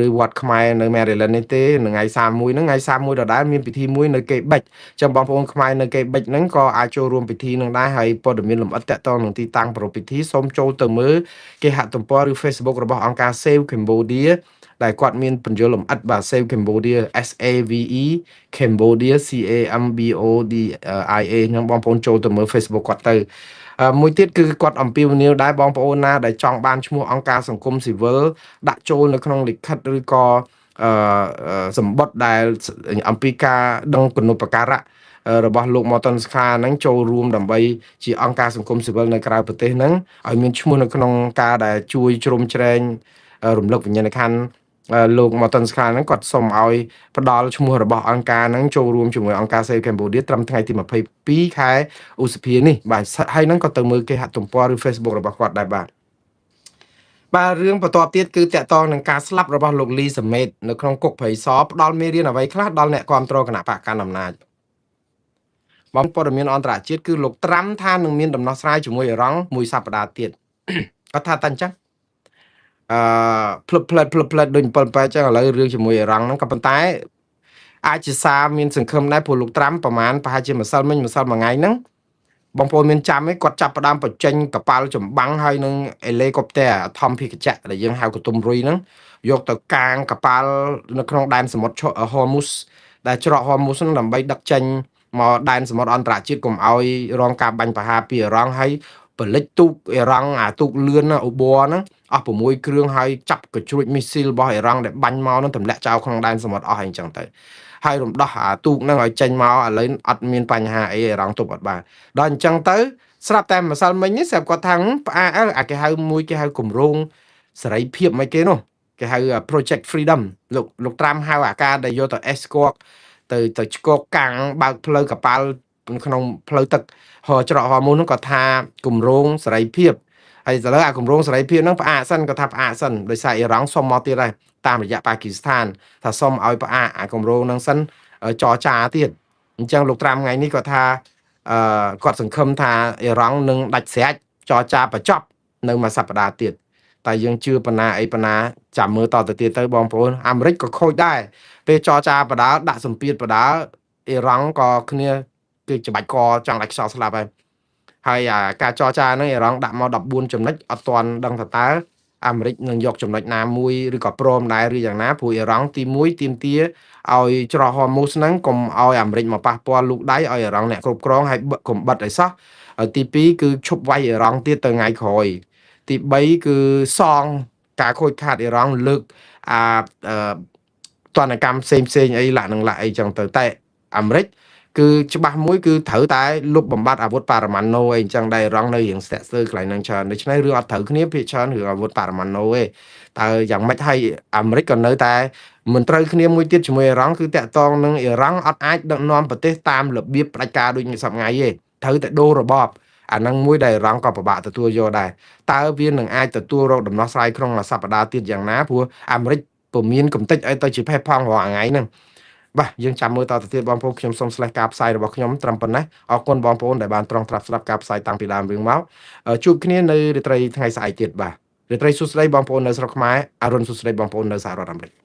ឬវត្តខ្មែរនៅ Maryland នេះទេនៅថ្ងៃ31ហ្នឹងថ្ងៃ31ដដែលមានពិធីមួយនៅកេបិចអញ្ចឹងបងប្អូនខ្មែរនៅកេបិចហ្នឹងក៏អាចចូលរួមពិធីនឹងដែរហើយព័ត៌មានលម្អិតតាក់ទងនឹងទីតាំងប្រារព្ធពិធីសូមចូលទៅមើលគេហទំព័រឬ Facebook របស់អង្គការ Save Cambodia ដែលគាត់មានបញ្យលលម្អិតបាទ Save Cambodia S A V E Cambodia C A M B O D I A ខ្ញុំបងប្អូនចូលទៅមើល Facebook គាត់ទៅមួយទៀតគឺគាត់អំពាវនាវដែរបងប្អូនណាដែលចង់បានឈ្មោះអង្គការសង្គមស៊ីវិលដាក់ចូលនៅក្នុងលិខិតឬក៏អឺសម្បត្តិដែលអំពីការដឹងគុណូបការៈរបស់លោកម៉ូតុនស្ខាហ្នឹងចូលរួមដើម្បីជាអង្គការសង្គមស៊ីវិលនៅក្រៅប្រទេសហ្នឹងឲ្យមានឈ្មោះនៅក្នុងការដែលជួយជ្រោមជ្រែងរំលឹកវិញ្ញាណក្ខន្ធលោកម៉ូតុនស្ខាហ្នឹងគាត់សូមឲ្យផ្ដល់ឈ្មោះរបស់អង្គការហ្នឹងចូលរួមជាមួយអង្គការ Save Cambodia ត្រឹមថ្ងៃទី22ខែឧសភានេះបាទហើយហ្នឹងក៏ទៅមើលគេហទំព័រឬ Facebook របស់គាត់ដែរបាទបាទរឿងបន្ទាប់ទៀតគឺតាក់ទងនឹងការស្លាប់របស់លោកលីសមេតនៅក្នុងគុកព្រៃសរផ្ដល់មេរៀនអ្វីខ្លះដល់អ្នកគាំទ្រគណបក្សកាន់អំណាចបងព័ត៌មានអន្តរជាតិគឺលោកត្រាំថានឹងមានដំណោះស្រាយជាមួយអ៊ីរ៉ង់មួយសប្តាហ៍ទៀតគាត់ថាតែអញ្ចឹងអឺភ្លឹបផ្លែតភ្លឹបផ្លែតដូច7 8ចឹងឥឡូវរឿងជាមួយអ៊ីរ៉ង់ហ្នឹងក៏ប៉ុន្តែអាចជាសារមានសង្ឃឹមដែរព្រោះលោកត្រាំប្រហែលប្រហែលជាម្សិលមិញម្សិលមួយថ្ងៃហ្នឹងបងប្អូនមានចាំទេគាត់ចាប់ផ្ដើមបញ្ចេញកប៉ាល់ចម្បាំងហើយនឹងអេលីកុបទ័រធំភីកចៈដែលយើងហៅកតុំរុយហ្នឹងយកទៅកាងកប៉ាល់នៅក្នុងដែនសមុទ្រហូមូសដែលច្រកហូមូសហ្នឹងដើម្បីដឹកចេញមកដែនសមុទ្រអន្តរជាតិកុំឲ្យរងការបាញ់ប្រហារពីអ៊ីរ៉ង់ហើយផលិតទូកអ៊ីរ៉ង់អាទូកលឿនអូប័រហ្នឹងអស់6គ្រឿងហើយចាប់កជ្រួចមីស៊ីលរបស់អ៊ីរ៉ង់ដែលបាញ់មកហ្នឹងទម្លាក់ចោលក្នុងដែនសមុទ្រអស់ហើយអញ្ចឹងទៅហើយរំដោះអាទូកហ្នឹងឲ្យចេញមកឥឡូវអត់មានបញ្ហាអីអ៊ីរ៉ង់ទប់អត់បានដល់អញ្ចឹងទៅស្រាប់តែម្សិលមិញនេះស្រាប់គាត់ថាផ្អាកអាគេហៅមួយគេហៅគម្រោងសេរីភាពមិនគេនោះគេហៅ Project Freedom លោកលោកត្រាំហៅអាការដែលយកទៅ escort ទៅទៅឆ្កកកាំងបើកផ្លូវកប៉ាល់ក្នុងផ្លូវទឹកហោច្រកហោមួយនោះគាត់ថាគម្រោងសេរីភាពហើយឥឡូវអាគម្រោងសេរីភាពហ្នឹងផ្អាកសិនគាត់ថាផ្អាកសិនដោយសារអ៊ីរ៉ង់សុំមកទៀតហើយតាមរយៈប៉ាគីស្ថានថាសុំឲ្យផ្អាកអាគម្រោងហ្នឹងសិនចរចាទៀតអញ្ចឹងលោកត្រាំថ្ងៃនេះគាត់ថាអឺគាត់សង្ឃឹមថាអ៊ីរ៉ង់នឹងដាច់ស្រេចចរចាបញ្ចប់នៅមួយសប្តាហ៍ទៀតតែយើងជឿបណ្ណាអីបណ្ណាចាំមើលតទៅទៀតទៅបងប្អូនអាមេរិកក៏ខូចដែរពេលចរចាបដាដាក់សម្ពាធបដាអ៊ីរ៉ង់ក៏គ្នាគឺច្បាច់កចង់ដាច់ខ្យល់ស្លាប់ហើយហើយអាការចរចាហ្នឹងអ៊ីរ៉ង់ដាក់មក14ចំណុចអត់ទាន់ដឹងថាតើអាមេរិកនឹងយកចំណុចណាមួយឬក៏ព្រមដែរឬយ៉ាងណាព្រោះអ៊ីរ៉ង់ទី1ទាមទារឲ្យច្រកហូមូសហ្នឹងកុំឲ្យអាមេរិកមកប៉ះពាល់លូកដៃឲ្យអ៊ីរ៉ង់អ្នកគ្រប់គ្រងហើយកុំបិទឲ្យសោះទី2គឺឈប់វាយអ៊ីរ៉ង់ទៀតទៅថ្ងៃក្រោយទី3គឺសងការខូចខាតអ៊ីរ៉ង់លើកអាទណ្ឌកម្មផ្សេងផ្សេងអីលាក់នឹងលាក់អីចឹងទៅតែអាមេរិកគឺច្បាស់មួយគឺត្រូវតែលុបបំបត្តិអាវុធបរមាណូអីអញ្ចឹងដែររងនៅរៀងស្ទាក់ស្ទើរកន្លែងហ្នឹងច្រើនដូច្នេះរឿងអត់ត្រូវគ្នាភាគច្រើនរឿងអាវុធបរមាណូឯងតើយ៉ាងម៉េចហើយអាមេរិកក៏នៅតែមិនត្រូវគ្នាមួយទៀតជាមួយអ៊ីរ៉ង់គឺតាក់ទងនឹងអ៊ីរ៉ង់អត់អាចដឹកនាំប្រទេសតាមរបៀបផ្ដាច់ការដូចសប្តាហ៍ថ្ងៃទេត្រូវតែដូររបបអាហ្នឹងមួយដែលអ៊ីរ៉ង់ក៏ពិបាកទទួលយកដែរតើវានឹងអាចទទួលរកដំណោះស្រាយក្នុងមួយសប្តាហ៍ទៀតយ៉ាងណាព្រោះអាមេរិកពុំមានកំតិចឲ្យទៅជាផេះផង់រាល់ថ្ងៃហ្នឹងបាទយើងចាំមើលតទៅទៀតបងប្អូនខ្ញុំសូមស្លេះការផ្សាយរបស់ខ្ញុំត្រឹមប៉ុណ្ណេះអរគុណបងប្អូនដែលបានត្រង់ត្រាប់ស្ដាប់ការផ្សាយតាំងពីដើមរឿងមកជួបគ្នានៅរាត្រីថ្ងៃស្អែកទៀតបាទរាត្រីសួស្តីបងប្អូននៅស្រុកខ្មែរអរុណសួស្តីបងប្អូននៅសហរដ្ឋអាមេរិក។